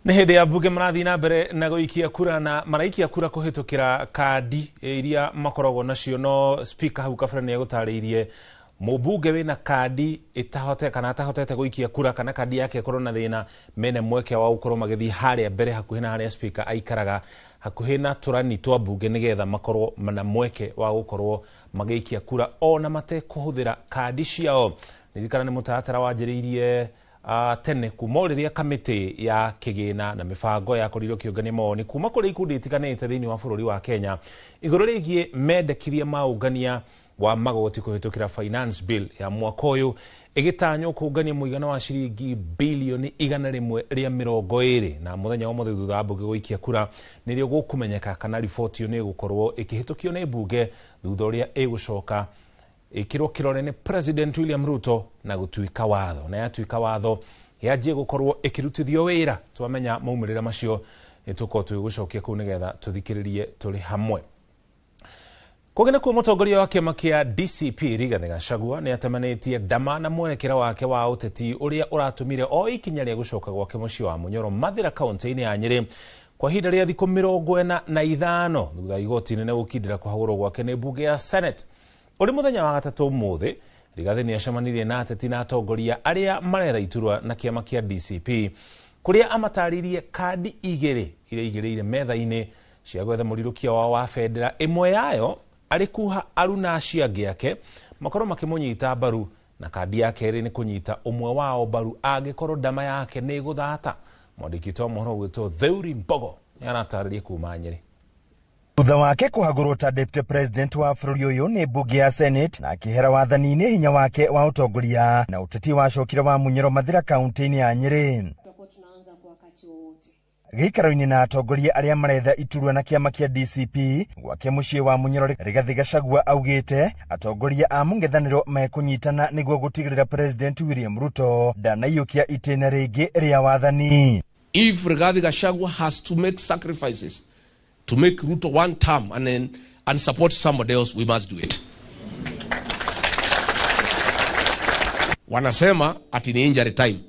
Nĩ hĩndĩ ya mbunge marathiĩ na mbere na gũikia kura na maraikia kura kũhĩtũkĩra kandi iria makoragwo nacio. No speaker hau kabere nĩ egũtarĩirie mũmbunge wĩna kandi ĩtahote kana atahotete gũikia kura kana kandi yake ĩkorwo na thĩna, mena mweke wa gũkorwo magĩthiĩ harĩa mbere hakuhĩ na harĩa speaker aikaraga, hakuhĩ na tũrani twa mbunge, nĩgetha makorwo na mweke wa gũkorwo magĩikia kura ona matekũhũthĩra kandi ciao. Ririkana nĩ mũtaratara wanjĩrĩirie tene kuma rĩrĩa kamĩtĩ ya kĩgĩna na mĩbango yakorirwo ĩkĩũngania mawoni kuma kũrĩ ikundi itiganĩte thĩinĩ wa bũrũri wa Kenya igũrũ rĩgiĩ mendekithia ma ũngania wa magoti kũhĩtũkĩra finance bill ya mwaka ũyũ, ĩgĩtanywo kũngania mũigana wa ciringi bilioni 120. Na mũthenya wa ũmũthĩ thutha wa mbunge gũikia kura nĩrĩo gũkũmenyeka kana riboti ĩyo nĩ ĩgũkorwo ĩkĩhĩtũkio nĩ mbunge thutha ũrĩa ĩgũcoka ĩkĩrwo kĩrore nĩ President William Ruto na gũtuĩka watho, na yatuĩka watho yanjie gũkorwo ĩkĩrutithio wĩra. Twamenya maumĩrĩra macio nĩ tũkorwo tũgĩgũcokia kũu nĩgetha tũthikĩrĩrie tũrĩ hamwe. Kũngĩ nakuo, mũtongoria wa kĩama kĩa DCP Rigathĩ Gachagua nĩ atemanĩtie ndama na mwerekera wake wa ũteti ũrĩa ũratũmire o ikinya rĩa gũcoka gwake mũciĩ wa Munyoro Mathĩra kaunti-inĩ ya Nyĩrĩ kwa ihinda rĩa thikũ 45 thutha wa igoti inene gũkindĩra kũhagũrwo gwake nĩ mbunge ya Senate. Ũrĩ mũthenya wa gatatũ ũmũthĩ, Rigathĩ nĩ acemanirie na ateti na atongoria arĩa maretha iturwa na kĩama kĩa DCP, kũrĩa amatarĩirie kandi igĩrĩ iria igĩrĩire metha-inĩ cia gwetha mũrirũkia wao wa bendera, ĩmwe yayo arĩ kuha aruna acio angĩ ake makorwo makĩmũnyita mbaru, na kandi ya kerĩ nĩ kũnyita ũmwe wao mbaru angĩkorwo ndama yake nĩ ĩgũthata. Mwandĩki witũ wa mohoro gwĩtwo Theuri Mbogo nĩ aratarĩria kuma Nyĩrĩ. Thutha wake kũhagũrwo ta deputy president wa bũrũri ũyũ nĩ mbunge ya Senate na akĩhera wathani-inĩ hinya wake wa ũtongoria na ũteti wacokire wa Munyoro Mathĩra kaunti-inĩ ya Nyĩrĩ. Gĩikaro-inĩ na atongoria arĩa maretha iturwa na kĩama kĩa DCP gwake mũciĩ wa Munyoro, Rigathĩ Gachagua augĩte atongoria a mũng'ethanĩro mekũnyitana nĩguo gũtigĩrĩra President William Ruto ndanaiyũkia itĩna rĩngĩ rĩa wathani. If Rigathi Gachagua has to make sacrifices to make Ruto one term and then and support somebody else, we must do it. Wanasema ati ni injury time.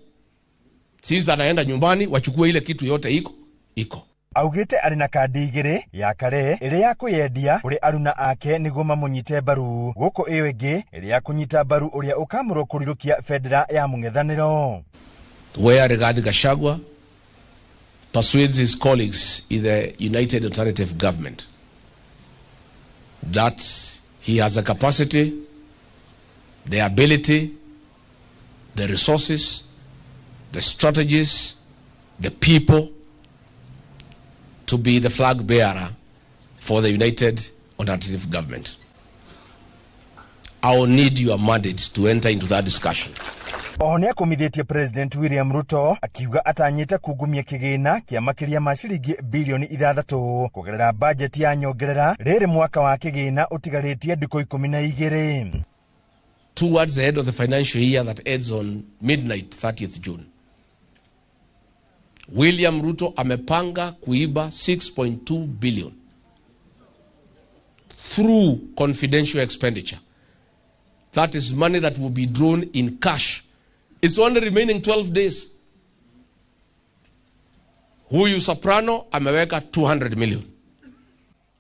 Sisi anaenda nyumbani wachukue ile kitu yote iko iko. Augĩte arĩ na kandi igĩrĩ, ya kare ĩrĩa ya kwĩyendia kũrĩ aruna ake nĩguo mamũnyite mbaru, gũkũ ĩyo ĩngĩ ĩrĩa ya kũnyita mbaru ũrĩa ũkamũrwo kũrirũkia bendera ya mũng'ethanĩro. Where Rigathi Gachagua persuades his colleagues in the United Alternative Government that he has the capacity, the ability, the resources, the strategies, the people to be the flag bearer for the United Alternative Government. I will need your mandate to enter into that discussion. Oho nĩ akũmithĩtie President William Ruto akiuga atanyĩte kungumia kĩgĩna kĩa makĩria ma ciringi bilioni 6 kũgerera bajeti ya nyongerera rĩrĩ mwaka wa kĩgĩna ũtigarĩtie ndukũ 12. Towards the end of the financial year that ends on midnight 30th June, William Ruto amepanga kuiba 6.2 billion through confidential expenditure. That is money that will be drawn in cash. It's only remaining 12 days. Huyu Soprano ameweka 200 million.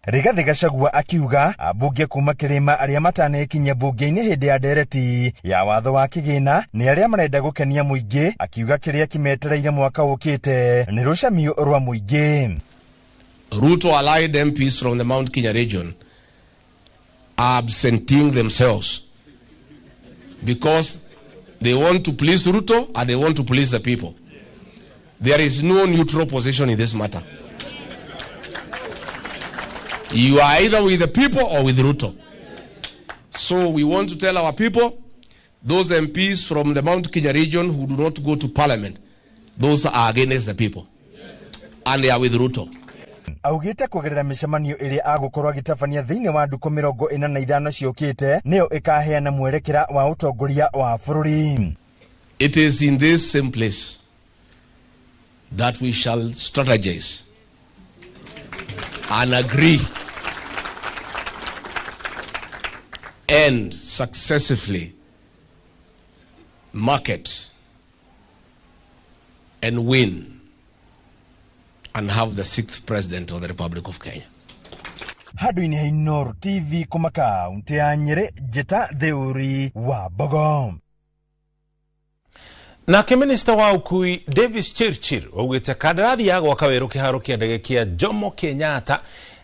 Rigathĩ Gachagua akiuga ambunge kuma kĩrĩma arĩa matanekinyia mbunge-inĩ hĩndĩ ya ndereti ya watho wa kĩgĩna nĩ arĩa marenda gũkenia mũingĩ, akiuga kĩrĩa kĩmetereire mwaka ũkĩte nĩ rũcamio rwa mũingĩ. Ruto allied MPs from the Mount Kenya region are absenting themselves because they want to please Ruto and they want to please the people. There is no neutral position in this matter. You are either with the people or with Ruto. So we want to tell our people, those MPs from the Mount Kenya region who do not go to parliament, those are against the people. And they are with Ruto. Augĩte kũgerera mĩcemanio ĩrĩa agũkorwo agĩtabania thĩinĩ wa ndukũ 45 ciũkĩte nĩyo ĩkaheana mwerekera wa ũtongoria wa bũrũri. It is in this same place that we shall strategize and agree and successively market and win and have the 6th president of the Republic of Kenya. Handũ-inĩ ha Inooro TV kuma kaunti ya Nyĩrĩ, Njĩta Theuri wa Mbogo. Nake minista wa ukui Davis Chirchir augĩte kandarathi ya gwaka werũ kĩharo kĩa ndege kĩa Jomo Kenyatta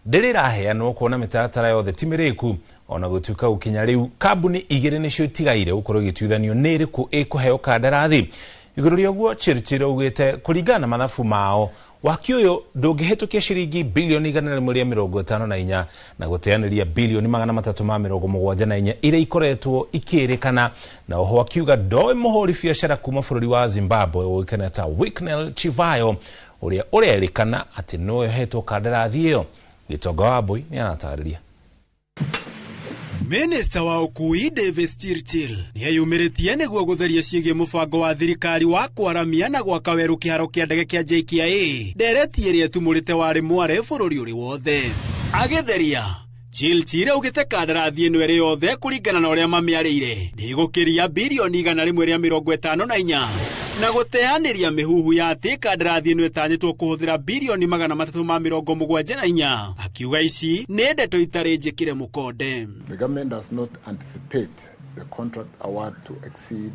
ndĩrĩ ĩraheanwo kuona mĩtaratara yothe ti mĩrĩku, ona gũtuĩka gũkinya rĩu kambuni igĩrĩ nĩcio itigaire gũkorwo igĩtuithanio nĩ ĩrĩkũ ĩkũheo kandarathi. Igũrũ rĩa ũguo Chirchir augĩte kũringana na mathabu mao waki ũyũ ndũngĩhĩtũkia ciringi bilioni 154 na gũteanĩria bilioni 374 iria ikoretwo ikĩrĩkana. Na oho akiuga ndoĩ mũhũri biacara kuma bũrũri wa Zimbabwe ũĩkaine ta Wicknell Chivayo ũrĩa ũrerĩkana atĩ nowe ũhetwo kandarathi ĩyo. Gĩtonga wa Mbui nĩ aratarĩria. Minista wa ukui Davis Chirchir nĩeyumĩrĩtie nĩguo gũtheria ciĩgiĩ mũbango wa thirikari wa kwaramia na gwaka werũ kĩharo kĩa ndege kĩa JKIA ndereti ĩrĩa ĩtumũrĩte warĩ mware bũrũri ũrĩ wothe. Agĩtheria Chirchir augĩte kandarathi ĩno ĩrĩ yothe kũringana na ũrĩa mamĩarĩire ndĩgũkĩria bilioni 154 na gũteanĩria mĩhuhu ya atĩ kandarathi ĩno ĩtanyĩtwo kũhũthĩra bilioni 374, akiuga ici nĩ ndeto itarĩ njĩkĩre mũkonde. The government does not anticipate the contract award to exceed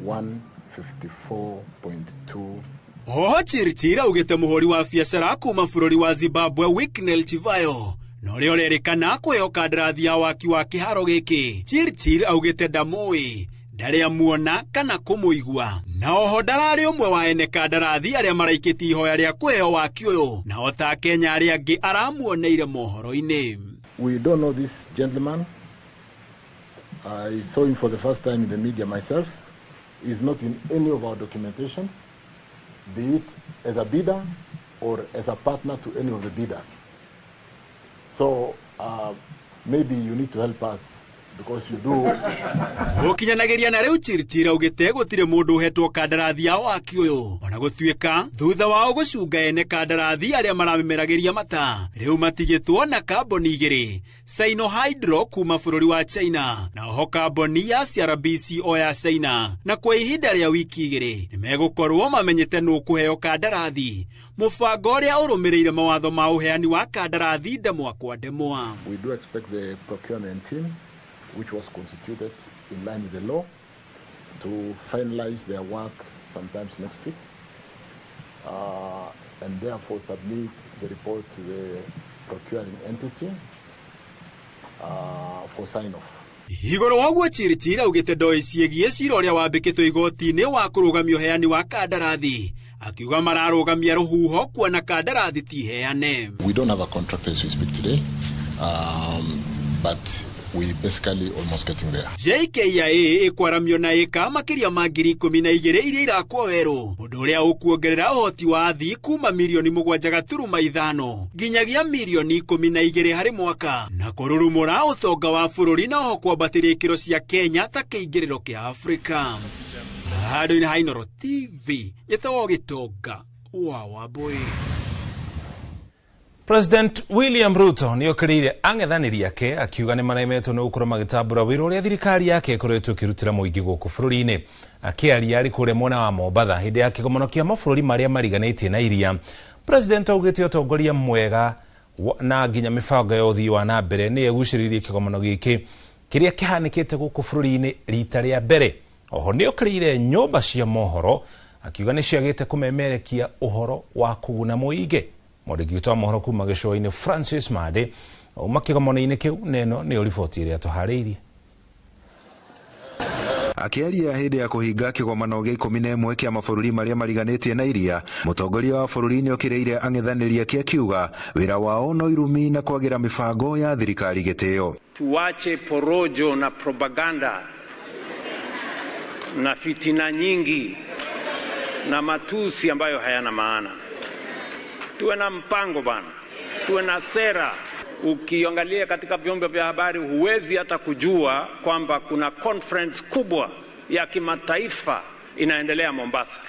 154.2. Oho Chirchir augĩte mũhũri wa biacara kuma bũrũri wa Zimbabwe Wicknell Chivayo na ũrĩa ũrerĩkana kũheo kandarathi ya waki wa kĩharo gĩkĩ. Chirchir augĩte ndamũĩ, ndarĩ amuona kana kũmũigua, na oho ndararĩ ũmwe wa ene kandarathi arĩa maraikĩtie ihoya rĩa kũheo waki ũyũ, na o ta Kenya arĩa angĩ aramuoneire mohoro-inĩ. We don't know this gentleman. I saw him for the first time in the media myself. He's not in any of our documentations, be it as a bidder or as a partner to any of the bidders. So maybe you need to help us because you do. Gũkinyanagĩria na rĩu Chirchir augĩte gũtirĩ mũndũ ũhetwo kandarathi ya waki ũyũ, ona gũtuĩka thutha wao gũcunga ene kandarathi arĩa maramemeragĩria mata rĩu matigĩtwo na kambuni igĩrĩ, Sinohydro kuma bũrũri wa China na oho kambuni ya CRBC o ya China, na kwa ihinda rĩa wiki igĩrĩ nĩmegũkorwo mamenyete nũ kũheo kandarathi, mũbango ũrĩa ũrũmĩrĩire mawatho ma ũheani wa kandarathi ndemwa kwa ndemwa. We do expect the procurement team, which was constituted in line with the law, to finalize their work sometimes next week, and therefore submit the report to the procuring entity for sign-off. Igũrũ wa ũguo Chirchir augĩte ndoĩ ciĩgiĩ cira ũrĩa wambĩkĩtwo igoti-inĩ wa kũrũgamia ũheani wa kandarathi, akiuga mararũgamia rũhuho kuona kandarathi ti heane. We don't have a contract as we speak today, but we basically almost getting there. JKIA ĩkwaramio na ĩka makĩria ma 12,000 iria irakwo werũ, ũndũ ũrĩa ũkuongerera ũhoti wa athii kuma milioni 7.5 nginyagia milioni 12 harĩ mwaka, na kũrurumũra ũtonga wa bũrũri na oho kwambatĩria ikĩro cia Kenya ta kĩingĩrĩro kĩa Afrika. Handũ-inĩ ha Inooro TV, njĩtagwo Gĩtonga wa Wambui. President William Ruto nĩokĩrĩire ang'ethanĩri ake akiuga nĩ maremetwo nĩ gũkorwo magĩtambũra wĩra ũrĩa thirikari yake ĩkoretwo ĩkĩrutĩra mũingĩ gũkũ bũrũri-inĩ. Akĩaria arĩ kũrĩa mwena wa Mombatha hĩndĩ ya kĩgomano kĩa mabũrũri marĩa mariganĩtie na iria, President augĩte ũtongoria mwega na nginya mĩbango ya ũthii wa na mbere nĩ ĩgucĩrĩirie kĩgomano gĩkĩ kĩrĩa kĩhanĩkĩte gũkũ bũrũri-inĩ rita rĩa mbere. Oho nĩokĩrĩire nyũmba cia mohoro akiuga nĩ ciagĩte kũmemerekia ũhoro wa kũguna mũingĩ. Mwandĩki wa mohoro kuma gĩcũa-inĩ Francis Made auma kĩgomano-inĩ kĩu neno nĩyo riboti ĩrĩa tũharĩirie. Akĩaria hĩndĩ ya kũhinga kĩgomano gĩa 11 kĩa mabũrũri marĩa mariganĩtie na iria, mũtongoria wa bũrũri nĩokĩrĩire ang'ethanĩri ake akiuga wĩra wao no irumi na kwagĩra mĩbango ya thirikari gĩtĩo. Tuache porojo na propaganda na fitina nyingi na matusi ambayo hayana maana. Tuwe na mpango bana, tuwe na sera. Ukiangalia katika vyombo vya habari huwezi hata kujua kwamba kuna conference kubwa ya kimataifa inaendelea Mombasa.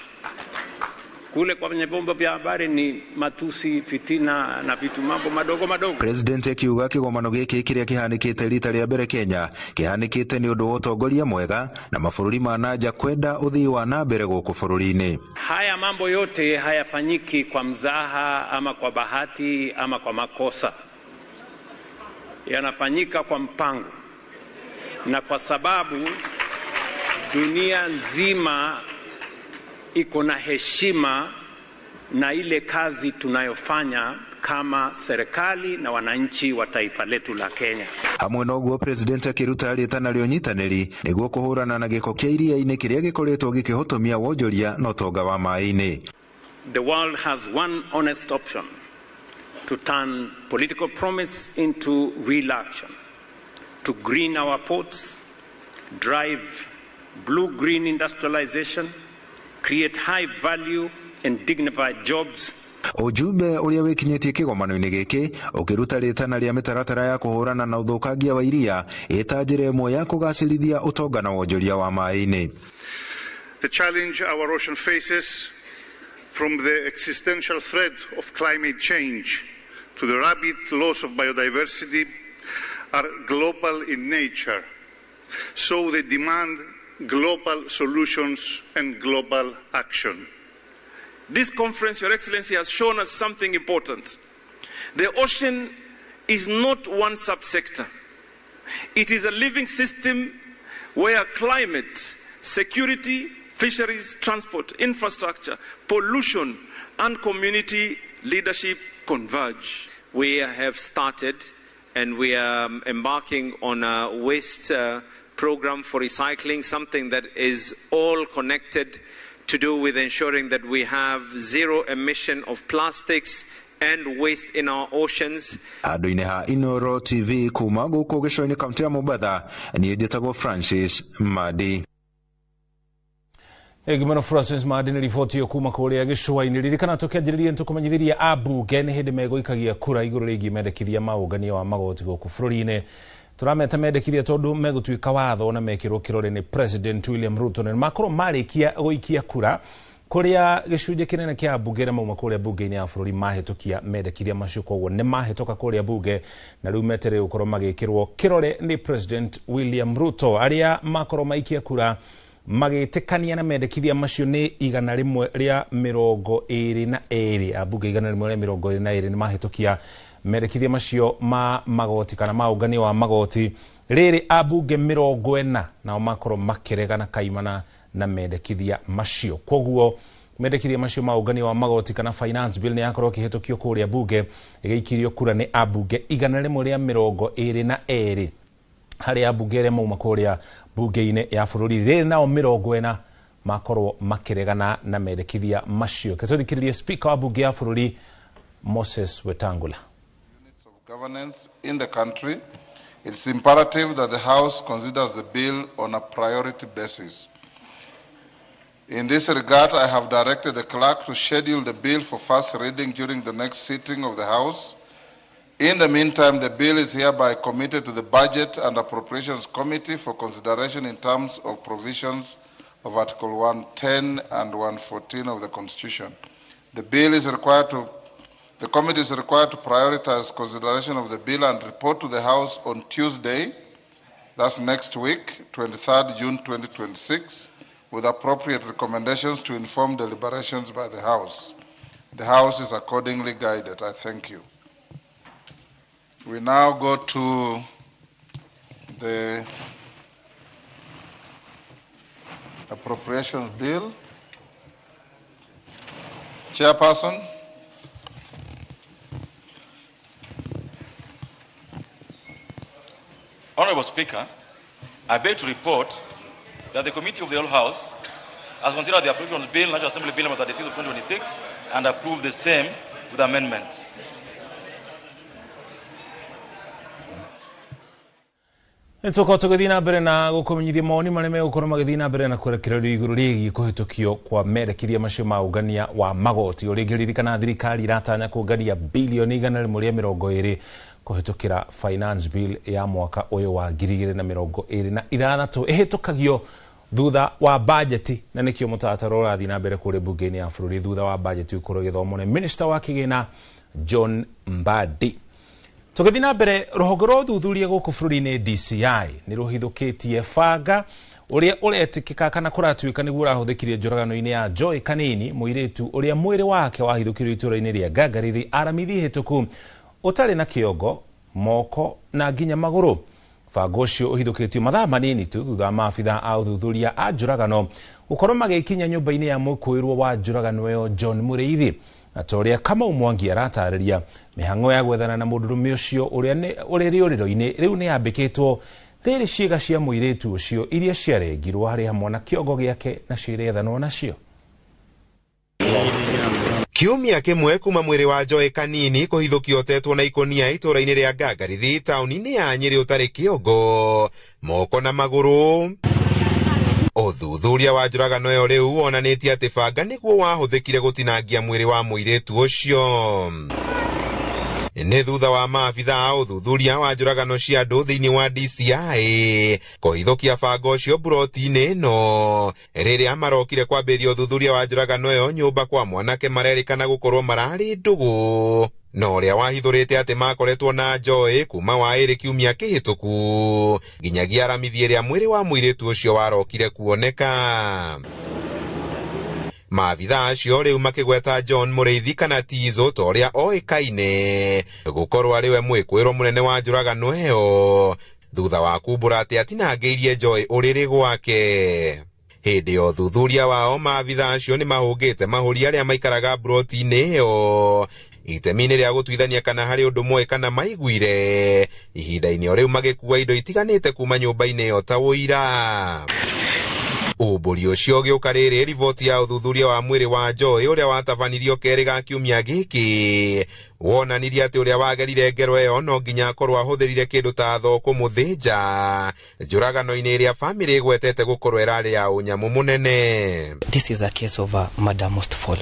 Kule kwenye vyombo vya habari ni matusi, fitina na vitu mambo madogo madogo. President akiuga kigomano giki kiria kihanikite rita ria mbere Kenya kihanikite ni undu wa utongoria mwega na mabũrũri ma nanja kwenda uthii wa na mbere guku bũrũri-inĩ. Haya mambo yote hayafanyiki kwa mzaha ama kwa bahati ama kwa makosa. Yanafanyika kwa mpango, na kwa sababu dunia nzima iko na heshima na ile kazi tunayofanya kama serikali na wananchi wa taifa letu la Kenya. Hamwe noguo president akiruta rĩtana rĩa ũnyitanĩri nĩguo kũhũrana na gĩko kĩa iria-inĩ kĩrĩa gĩkoretwo gĩkĩhotomia wonjoria na ũtonga wa maĩ-inĩ. The world has one honest option: to turn political promise into real action, to green our ports, drive blue-green industrialization, create high value and dignified jobs. Ujumbe uria wikinyitie kigomano-inĩ gĩkĩ ũkĩruta rĩtana rĩa mĩtaratara ya kũhũrana na ũthũkangia wa iria ĩta njĩra ĩmwe ya kũgacĩrithia ũtonga na wonjoria wa maĩ-inĩ. The challenge our ocean faces, from the existential threat of climate change to the rapid loss of biodiversity, are global in nature, so they demand global solutions and global action. This conference, Your Excellency, has shown us something important. The ocean is not one subsector. It is a living system where climate, security, fisheries, transport, infrastructure, pollution, and community leadership converge. We have started and we are embarking on a waste program for recycling, something that is all connected to do with ensuring that we have zero emission of plastics and waste in our oceans. Handũ-inĩ ha Inooro TV kuma gũkũ gĩcũa-inĩ kaunti ya Mombatha, niĩ njĩtagwo Francis Madi. Egimano Francis Madi nĩ riboti ĩyo kuma kũrĩa gĩcũa-inĩ. Ririkana tũkĩanjĩrĩria nĩtũkũmenyithirie ambunge nĩ hĩndĩ megũikagia kura igũrũ rĩgiĩ mendekithia ma ũngania wa magoti gũkũ bũrũri-inĩ. Tũrameta mendekithia tondũ megũtuĩka watho na mekĩrwo kĩrore nĩ President William Ruto, na makorwo marĩkia gũikia kura kũrĩa gĩcunjĩ kĩnene kĩa ambunge arĩa mauma kũrĩa bunge-inĩ ya bũrũri mahĩtũkia mendekithia macio, koguo nĩ mahĩtũka kũrĩa bunge na rĩu metereire gũkorwo magĩkĩrwo kĩrore nĩ President William Ruto. Arĩa makorwo maikia kura magĩtĩkania na mendekithia macio nĩ 122, ambunge 122 nĩ mahĩtũkia mendekithia macio ma magoti kana ma ũngania wa magoti. Rĩrĩ ambunge 40 nao makorwo makĩregana kaimana na mendekithia macio. Koguo mendekithia macio ma ũngania wa magoti kana finance bill nĩ yakorwo ĩkĩhĩtũkio kũrĩa bunge, ĩgĩikirio kura nĩ ambunge 122 harĩa ambunge arĩa mauma kũrĩa bunge-inĩ ya bũrũri. Rĩrĩ nao 40 makorwo makĩregana na mendekithia macio. Tũthikĩrĩrie Speaker wa bunge ya bũrũri Moses Wetangula. Governance in the country, it's imperative that the House considers the bill on a priority basis. In this regard, I have directed the clerk to schedule the bill for first reading during the next sitting of the House. In the meantime, the bill is hereby committed to the Budget and Appropriations Committee for consideration in terms of provisions of Article 110 and 114 of the Constitution. The bill is required to The committee is required to prioritize consideration of the bill and report to the House on Tuesday, that's next week, 23rd June 2026, with appropriate recommendations to inform deliberations by the House. The House is accordingly guided. I thank you. We now go to the Appropriations Bill. Chairperson. Honorable Speaker, I beg to report that the Committee of the Whole House has considered the Appropriations Bill, National Assembly Bill number 36 of 2026, and approved the same with amendments. Nĩtũkorwo tũgĩthiĩ na mbere na gũkũmenyithia mawoni marĩa megũkorwo magĩthiĩ na mbere na kwerekererio igũrũ rĩgiĩ kũhĩtũkio kwa mendekithia macio ma ũngania wa magoti. O rĩngĩ ririkana thirikari iratanya kũngania bilioni 120 kũhĩtũkĩra finance bill ya mwaka ũyũ wa 2026 ĩhĩtũkagio Thutha wa bajeti na nikio mutaratara ũrathiĩ na mbere kũrĩ mbunge-inĩ ya bũrũri thutha wa bajeti gũkorwo ĩgĩthomwo nĩ Minister wa Kĩgĩna John Mbadi. Tũgĩthiĩ na mbere, rũhonge rwa ũthuthuria gũkũ bũrũri-inĩ DCI nĩ rũhithũkĩtie banga ũrĩa ũretĩkĩka kana kũratuĩka nĩguo ũrahũthĩkirie njũragano-inĩ ya Joy Kanini, mũirĩtu ũrĩa mwĩrĩ wake wahithũkirwo itũũra-inĩ rĩa Ngangarithi aramithi hĩtũku ũtarĩ na kĩongo, moko na nginya magũrũ. Banga ũcio ũhithũkĩtio mathaa manini tu thutha wa maabitha a ũthuthuria a njũragano gũkorwo magĩkinya nyũmba-inĩ ya mũkũĩrwo wa njũragano ĩyo John Mũrĩithi. Na ta ũrĩa Kamau Mwangi aratarĩria, mĩhang'o ya gwethana na mũndũrũme ũcio ũrĩa ũrĩ rĩũrĩro-inĩ rĩu nĩ yambĩkĩtwo rĩrĩ ciĩga cia mũirĩtu ũcio iria ciarengirwo harĩ hamwe na kĩongo gĩake nacio irethanwo nacio. Kiumia kĩmwe kuma mwĩrĩ wa Joy Kanini kũhithũkio ũtetwo na ikũnia itũũra-inĩ rĩa Ngangarithi taũni-inĩ ya Nyĩrĩ ũtarĩ kĩongo, moko na magũrũ. Ũthuthuria wa njũragano ĩyo rĩu wonanĩtie atĩ banga nĩguo wahũthĩkire gũtinangia mwĩrĩ wa mũirĩtu ũcio. Nĩ thutha wa maabitha a ũthuthuria wa njũragano cia andũ thĩinĩ wa DCI kũhithũkia banga ũcio mburoti-inĩ ĩno rĩrĩa marokire kwambĩrĩria ũthuthuria wa njũragano ĩyo nyũmba kwa mwanake marerĩkana gũkorwo mararĩ ndũgũ na ũrĩa wahithũrĩte atĩ makoretwo na Joy kuma wa ĩrĩ kiumia kĩhĩtũku nginyagia aramithi ĩrĩa mwĩrĩ wa mũirĩtu ũcio warokire kuoneka. Maabitha acio rĩu makĩgweta John Mũrĩithi kana Tizo ta ũrĩa oĩkaine gũkorwo arĩ we mwĩkũĩrwo mũnene wa njũragano ĩyo thutha wa kumbũra atĩ atinangĩirie Joy ũrĩrĩ gwake. Hĩndĩ ya ũthuthuria wao maabitha acio nĩ mahũngĩte mahũri arĩa maikaraga mburoti-inĩ ĩyo itemi-inĩ rĩa gũtuithania kana harĩ ũndũ moĩ kana maiguire ihinda-inĩ o rĩu magĩkua indo itiganĩte kuma nyũmba-inĩ ĩyo ta ũira. Ũmbũri ũcio ũgĩũka rĩrĩ riboti ya ũthuthuria wa mwĩrĩ wa Joy ũrĩa watabanirio kerĩ ga kiumia gĩkĩ wonanirie atĩ ũrĩa wagerire ngero ĩyo no nginya akorwo ahũthĩrire kĩndũ ta thoo kũmũthĩnja njũragano-inĩ ĩrĩa bamĩrĩ ĩgwetete gũkorwo ĩrarĩ ya ũnyamũ mũnene. This is a case of a murder most foul.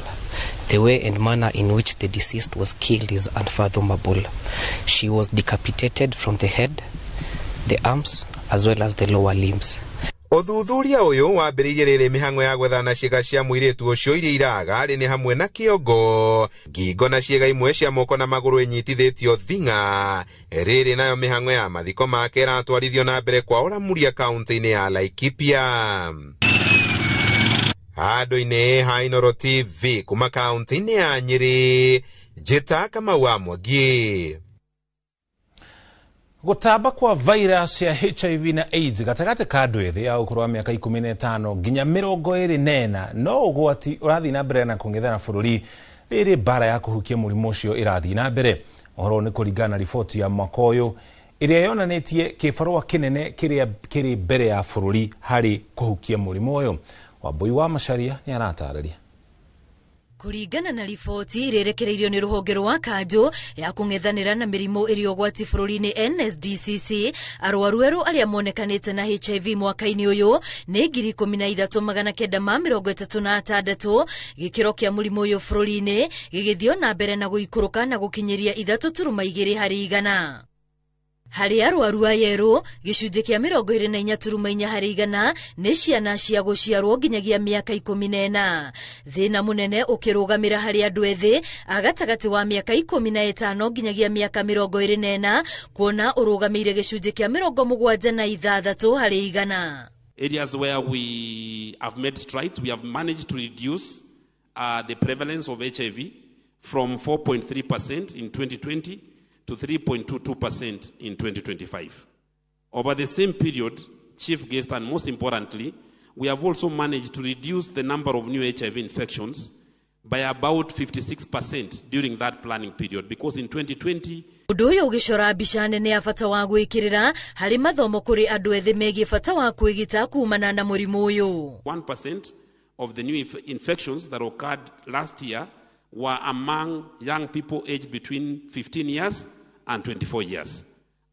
The way and manner in which the deceased was killed is unfathomable. She was decapitated from the head, the arms, as well as the lower limbs. Ũthuthuria ũyũ wambĩrĩirie rĩrĩ mĩhang'o ya gwethana ciĩga cia mũirĩtu ũcio iria iraga rĩ nĩ hamwe na kĩongo, ngingo na ciĩga imwe cia moko na magũrũ inyitithĩtio thing'a. Rĩrĩ nayo mĩhang'o ya mathiko make ĩratwarithio na mbere kwa ũramuria kaunti-inĩ ya Laikipia. Handũ-inĩ ha Inooro TV kuma kaunti-inĩ ya Nyĩrĩ, Njĩta Kamau wa Mwangi. Gũtamba kwa virus ya HIV na AIDS gatagatĩ ka andũ ethĩ a ũkũrũ wa mĩaka 15 nginya 24 no ũgwati ũrathiĩ na mbere na kũng'ethera bũrũri rĩrĩ mbara ya kũhukia mũrimũ ũcio ĩrathiĩ na mbere. Ũhoro nĩ kũringana na riboti ya mwaka ũyũ ĩrĩa yonanĩtie kĩbarũa kĩnene kĩrĩa kĩrĩ mbere ya bũrũri harĩ kũhukia mũrimũ ũyũ. Wambui wa Macharia nĩ aratarĩria. Kũringana na riboti ĩrĩa ĩrekereirio nĩ rũhonge rwa kanjũ ya kũng'ethanĩra na mĩrimũ ĩrĩa ũgwati bũrũri-inĩ NSDCC, arwaru erũ arĩa monekanĩte na HIV mwaka-inĩ ũyũ nĩ 13,936. Gĩkĩro kĩa mũrimũ ũyũ bũrũri-inĩ gĩgĩthiĩ na mbere na gũikũrũka na gũkinyĩria 3.2 harĩ igana. Harĩ arwaru aya erũ, gĩcunjĩ kĩa 24.4 harĩ igana nĩ ciana cia gũciarwo nginyagia mĩaka 14. Thĩna mũnene ũkĩrũgamĩra harĩ andũ ethĩ a gatagatĩ wa mĩaka 15 nginyagia mĩaka 24, kuona ũrũgamĩire gĩcunjĩ kĩa 76 harĩ igana. Areas where we have made strides, we have managed to reduce the prevalence of HIV from 4.3% in 2020 to 3.22% in 2025. Over the same period, Chief Guest, and most importantly, we have also managed to reduce the number of new HIV infections by about 56% during that planning period, because in 2020, Ũndũ ũyũ ũgĩcora mbica nene ya bata wa gwĩkĩrĩra harĩ mathomo kũrĩ andũ ethĩ megiĩ bata wa kwĩgita kumana na mũrimũ ũyũ. 1% of the new infections that occurred last year were among young people aged between 15 years and 24 years.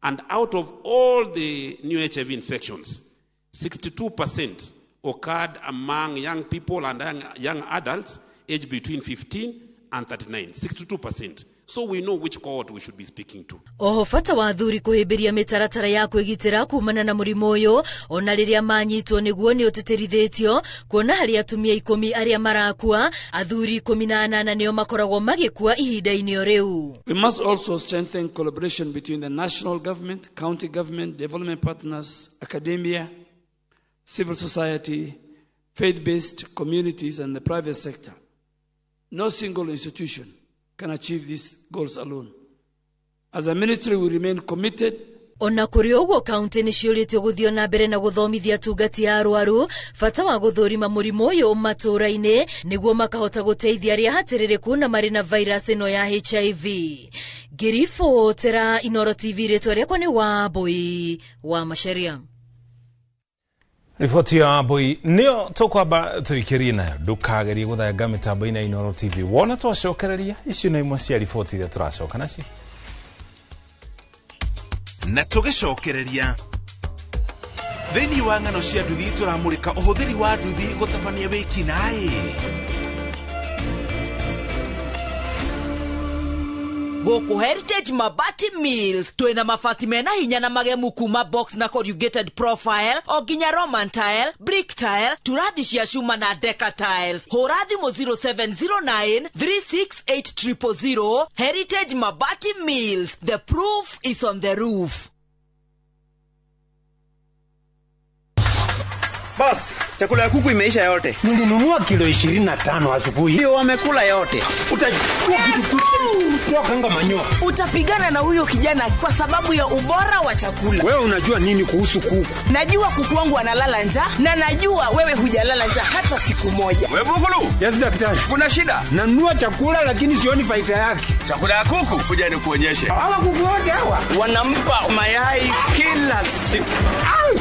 And out of all the new HIV infections, 62% occurred among young people and young adults aged between 15 and 39, 62%. So we know which cohort we should be speaking to. Oho bata wa athuri kũhĩmbĩria mĩtaratara ya kwĩgitĩra kumana na mũrimũ ũyũ ona rĩrĩa manyitwo nĩguo nĩ ũtĩtĩrithĩtio, kuona harĩ atumia 10 arĩa marakua, athuri 18 nĩo makoragwo magĩkua ihinda-inĩ o rĩu. We must also strengthen collaboration between the national government, county government, development partners, academia, civil society, faith-based communities and the private sector. No single institution can achieve these goals alone. As a ministry, we remain committed. Ona kũrĩ ũguo, kaunti nĩ ciũrĩtio gũthiĩ na mbere na gũthomithia atungati a arwaru bata wa gũthũrima mũrimũ ũyũ matũũra-inĩ nĩguo makahota gũteithia arĩa hatĩrĩrĩku na marĩ na virus ĩno ya HIV. Ngĩribotera Inooro TV, rĩtwa rĩakwa nĩ Wambui wa Macharia. Riboti ya Wambui nĩyo tũkwamba tũikĩrie nayo. Ndũkagerie gũthenga mĩtambo-inĩ ya Inooro TV. Wona twacokereria, icio nĩ imwe cia riboti iria tũracoka nacio. Na tũgĩcokereria thĩinĩ wa ng'ano cia nduthi, tũramũrĩka ũhũthĩri wa nduthi gũtabania wĩkinaĩ. Gũkũ Heritage Mabati Mills twĩna mabati mena hinya na magemu kuma box na corrugated profile o nginya Roman tile, brick tile, turathi cia cuma na deca tiles. Hũra thimũ 0709 368 000. Heritage Mabati Mills, the proof is on the roof. Boss, chakula ya kuku imeisha yote. Nilinunua kilo 25 asubuhi. Ndio wamekula yote. Utachukua kitu kanga manyoa. Utapigana na huyo kijana kwa sababu ya ubora wa chakula. Wewe unajua nini kuhusu kuku? Najua kuku wangu analala njaa na najua wewe hujalala njaa hata siku moja. Wewe Bugulu? Yes daktari. Kuna shida? Nanunua chakula lakini sioni faida yake. Chakula ya kuku kuja nikuonyeshe. Hawa kuku wote hawa wanampa mayai kila siku.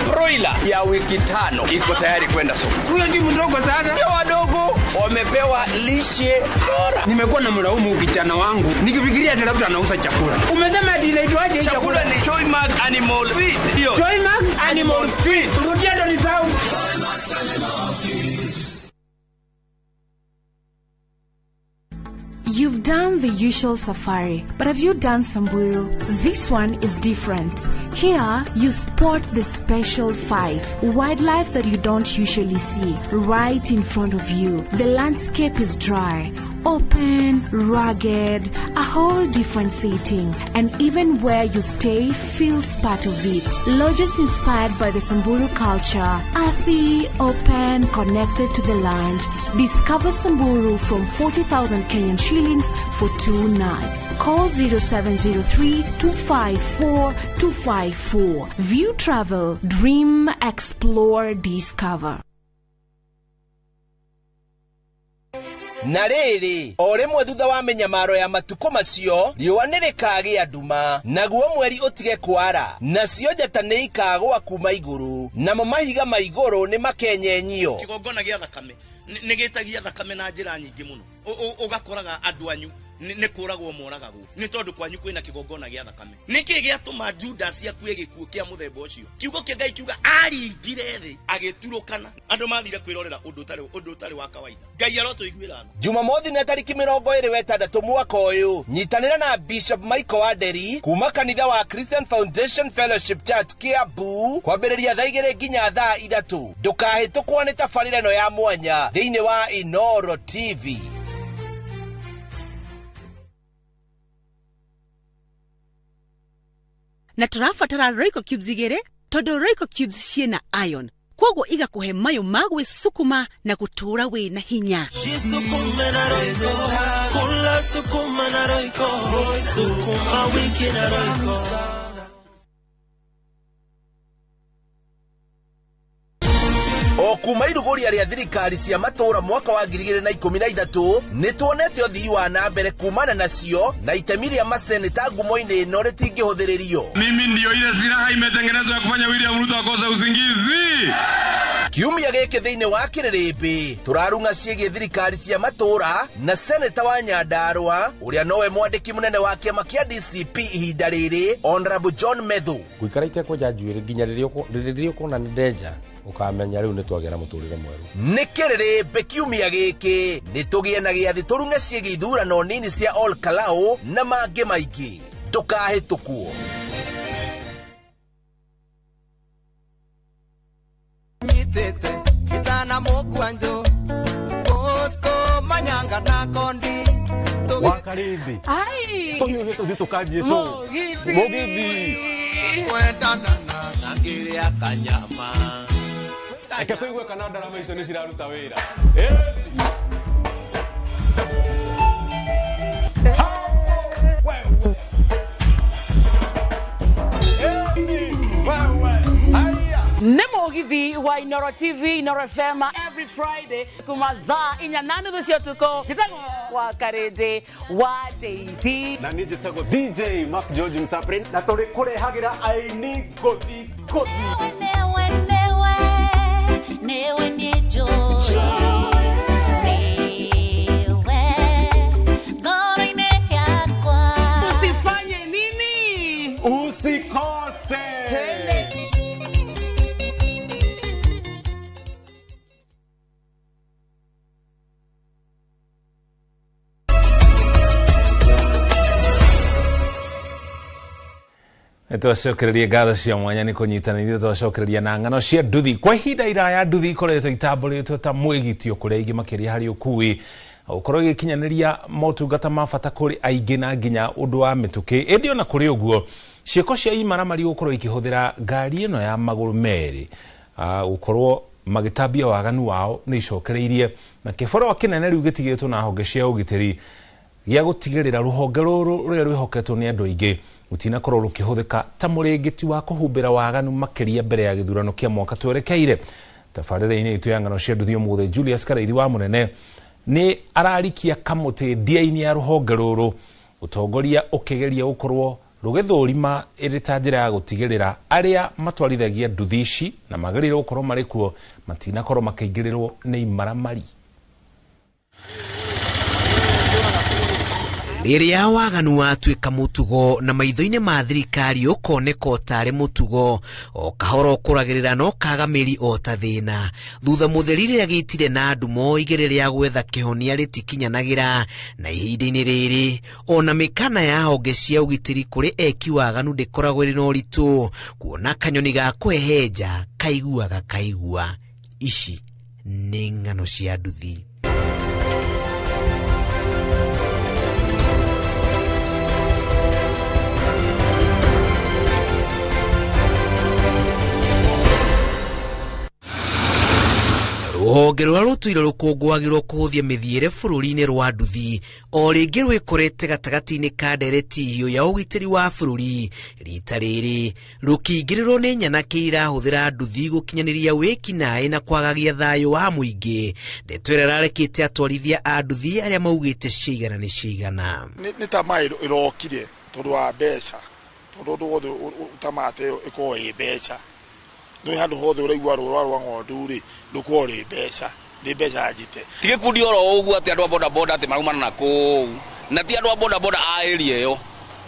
Broiler ya wiki 5 iko tayari kwenda soko. Huyo ni mdogo sana. Ndio wadogo wamepewa lishe bora. Nimekuwa na mlaumu kijana wangu nikifikiria ati labda anauza chakula. Umesema ati inaitwaje? Chakula ni Joymax Animal Feed. Ndio. Joymax Animal Feed. Rudia ndo nisahau. Joymax Animal Feed. You've done the usual safari, but have you done Samburu? This one is different. Here, you spot the special 5, wildlife that you don't usually see, right in front of you. The landscape is dry, open, rugged, a whole different setting. And even where you stay feels part of it. Lodges inspired by the Samburu culture, earthy, open, connected to the land. Discover Samburu from 40,000 Kenyan shillings for 2 nights. Call 0703 254 254. View Travel, dream, explore, discover. Na rĩrĩ, o rĩmwe thutha wa mĩnyamaro ya matukũ macio, riũa nĩ rĩkagĩa nduma, naguo mweri ũtige kwara, nacio njata nĩ ikagũa kuma igũrũ, namo mahiga ma igũrũ nĩ makenyenyio. Kĩgongona gĩa thakame nĩ gĩtagia thakame na njĩra nyingĩ mũno. Ũgakoraga andũ anyu nĩ kũragwo moragagwo nĩ tondũ kwanyu kwĩna kĩgongona gĩa thakame. Nĩkĩ gĩatũma Judas akue gĩkuũ kĩa mũthemba ũcio? Kiugo kĩa Ngai kiuga aringire thĩ agĩturũkana. Andũ mathire kwĩrorera ũndũ ũtarĩ wa kawaida. Ngai arotũiguĩra tha. Jumamothi na tariki 26 mwaka ũyũ, nyitanĩra na Bishop Michael Wanderi kuma kanitha wa Christian Foundation Fellowship Church Kiambu kwambĩrĩria thaa 2 nginya thaa 3. Ndũkahĩtũkwo nĩ tabarĩra ĩno ya mwanya thĩinĩ wa Inooro TV. Na tũrabatara Royco Cubes 2 tondũ Royco Cubes ciĩna iron, koguo igakuhe mayo ma gwĩsukuma na gũtũũra wĩna hinya. Jisukume na Royco, kula sukuma na Royco, sukuma wiki na Royco. O kuma iruguria rĩa thirikari cia matũũra mwaka wa 2013 nĩ tuonete ũthii wa na mbere kumana nacio na itemi rĩa maseneta ngumo-inĩ ĩno rĩtingĩhũthĩrĩrio. Mimi ndio ile silaha imetengenezwa ya kufanya William Ruto akose usingizi. Kiumia gĩkĩ thĩinĩ wa kĩrĩrĩmbĩ tũrarung'a ciĩgiĩ thirikari cia matũũra na seneta wa Nyandarũa ũrĩa nowe mwandĩki mũnene wa kĩama kĩa DCP ihinda rĩrĩ Honorable John Methu. Ngũikara itekwenja njuĩrĩ nginya rĩrĩa ũkona nĩ ndenja ũkamenya rĩu nĩ twagĩa na mũtũrĩre mwerũ. Nĩ kĩrĩrĩmbĩ kiumia gĩkĩ nĩ tũgĩe na gĩathĩ tũrung'e ciĩgiĩ ithurano nini cia Ol Kalou na mangĩ maingĩ. Ndũkahĩtũkwo. Nyitete kitana mukwanjo Bosco Manyanga na Kondi Wakarindi Ai tũhiũhĩ tũthiĩ tũkanjie show Mũgithi Mũgithi Kwendana na ngiria kanyama. Reke tũigue kana ndarama icio nĩ ciraruta wĩra. Nĩ mũgithi wa Inoro TV, Inoro FM every Friday kuma thaa 4:30 cia ũtukũ. Njĩtagwo Wakarĩndĩ wa Ndeithi. Na niĩ njĩtagwo DJ Mark George Msaprin na tũrĩ kũrehagĩra aini ngũthi ngũthi. Newe newe newe nĩ njũĩ newe ngoro-inĩ yakwa. Usifanye nini? Usikose. Twende. Twacokererie ngatho cia mwanya nĩ kũnyitanĩria twacokereria na ng'ano cia nduthi. Kwa ihinda iraya nduthi ikoretwo itambũrĩtwo ta mwĩgitio kũrĩ aingĩ makĩria harĩ ũkui, gũkorwo ĩgĩkinyanĩria motungata ma bata kũrĩ aingĩ na nginya ũndũ wa mĩtũkĩ. Ĩndĩ ona kũrĩ ũguo ciĩko cia imaramari gũkorwo ikĩhũthĩra ngari ĩno ya magũrũ merĩ gũkorwo magĩtambia waganu wao nĩ icokereirie na kĩborwa kĩnene rĩu gĩtigĩtwo na honge cia ũgitĩri gĩa gũtigĩrĩra rũhonge rũrũ rũrĩa rwĩhoketwo nĩ andũ aingĩ rũtinakorwo rũkĩhũthĩka ta mũrĩngĩti wa kũhumbĩra waganu makĩria mbere ya gĩthurano kĩa mwaka twerekeire. Tabarĩra-inĩ itũ ya ng'ano cia nduthi ũmũthĩ Julius Karairi wa Mũnene nĩ ararikia kamũtĩ ndia-inĩ ya rũhonge rũrũ ũtongoria ũkĩgeria gũkorwo rũgĩthũrima ĩrĩ ta njĩra ya gũtigĩrĩra arĩa matwarithagia nduthi ici na magĩrĩirwo gũkorwo marĩ kuo matinakorwo makĩingĩrĩrwo nĩ imaramari. Rĩrĩa waganu watuĩka mũtugo na maitho-inĩ ma thirikari ũkoneka o tarĩ mũtugo o kahora ũkũragĩrĩra no kaga mĩri o ta thĩna. Thutha mũtheri rĩrĩa gĩitire na ndumo igĩrĩ rĩa gwetha kĩhonia rĩtikinyanagĩra na ihinda-inĩ rĩrĩ ona mĩkana ya honge cia ũgitĩri kũrĩ eki waganu ndĩkoragwo ĩrĩ na ũritũ kuona kanyoni ga kũhehenja kaiguaga kaigua. Ici nĩ ng'ano cia nduthi. Rũhonge rũrĩa rũtũire rũkũngũagĩrwo kũhũthia mĩthiĩre bũrũri-inĩ rwa nduthi o rĩngĩ rwĩkorete gatagatĩ-inĩ ka ndereti hiũ ya ũgitĩri wa bũrũri. Rita rĩrĩ rũkĩingĩrĩrwo nĩ nyanake irahũthĩra nduthi gũkinyanĩria wĩkinaĩ na kwagagia thayũ wa mũingĩ. Ndeto ĩrĩa ĩrarekete atwarithia a nduthi arĩa maugĩte ciigana nĩ ciigana. Nĩ tamaa ĩrokire tondũ wa mbeca, tondũ ũndũ wothe ũtamate ĩyo ĩkoragwo ĩ mbeca. Nĩ handũ hothe ũraigua rũra rwa ng'ondu rĩ rũkoragwo rĩ mbeca, nĩ mbeca njite. Ti gĩkundi oro ũguo atĩ andũ a bodaboda atĩ maraumana na kũu, na ti andũ a bodaboda a area ĩyo.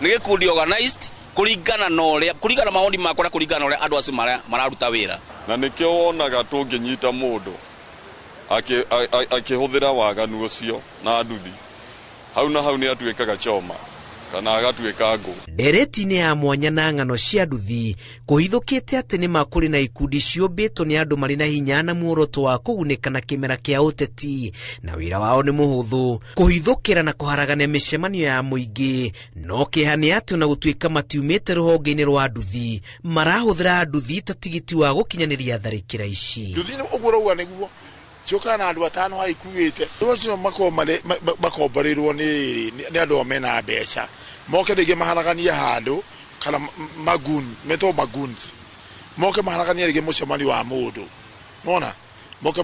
Nĩ gĩkundi organized kũringana na ũrĩa, kũringana na mawoni makwa na kũringana na ũrĩa andũ acio mararuta wĩra. Na nĩkĩo wonaga tũngĩnyita mũndũ akĩhũthĩra waganu ũcio na nduthi, hau na hau nĩ atuĩkaga choma kana agatuĩka ngũ. Ndereti-inĩ ya mwanya na ng'ano cia nduthi kũhithũkĩte atĩ nĩ makũrĩ na ikundi ciũmbĩtwo nĩ andũ marĩ na hinya na muoroto wa kũgunĩka na kĩmera kĩa ũteti na wĩra wao nĩ mũhũthũ kũhithũkĩra na kũharagania mĩcemanio ya mũingĩ. No kĩeha nĩ atĩ ona gũtuĩka matiumĩte rũhonge-inĩ rwa nduthi marahũthĩra nduthi ta tigiti wa gũkinyanĩria tharĩkĩra ici. Nduthi ũguo ũrauga nĩguo ciokaga na andũ atano haha ikuĩte, rĩu acio makoragwo makomborĩrwo nĩ andũ ao mena mbeca moke rĩngĩ maharaganie handũ kana magoon metagwo magoons moke maharaganie rĩngĩ mũcemanio wa mũndũ nona moke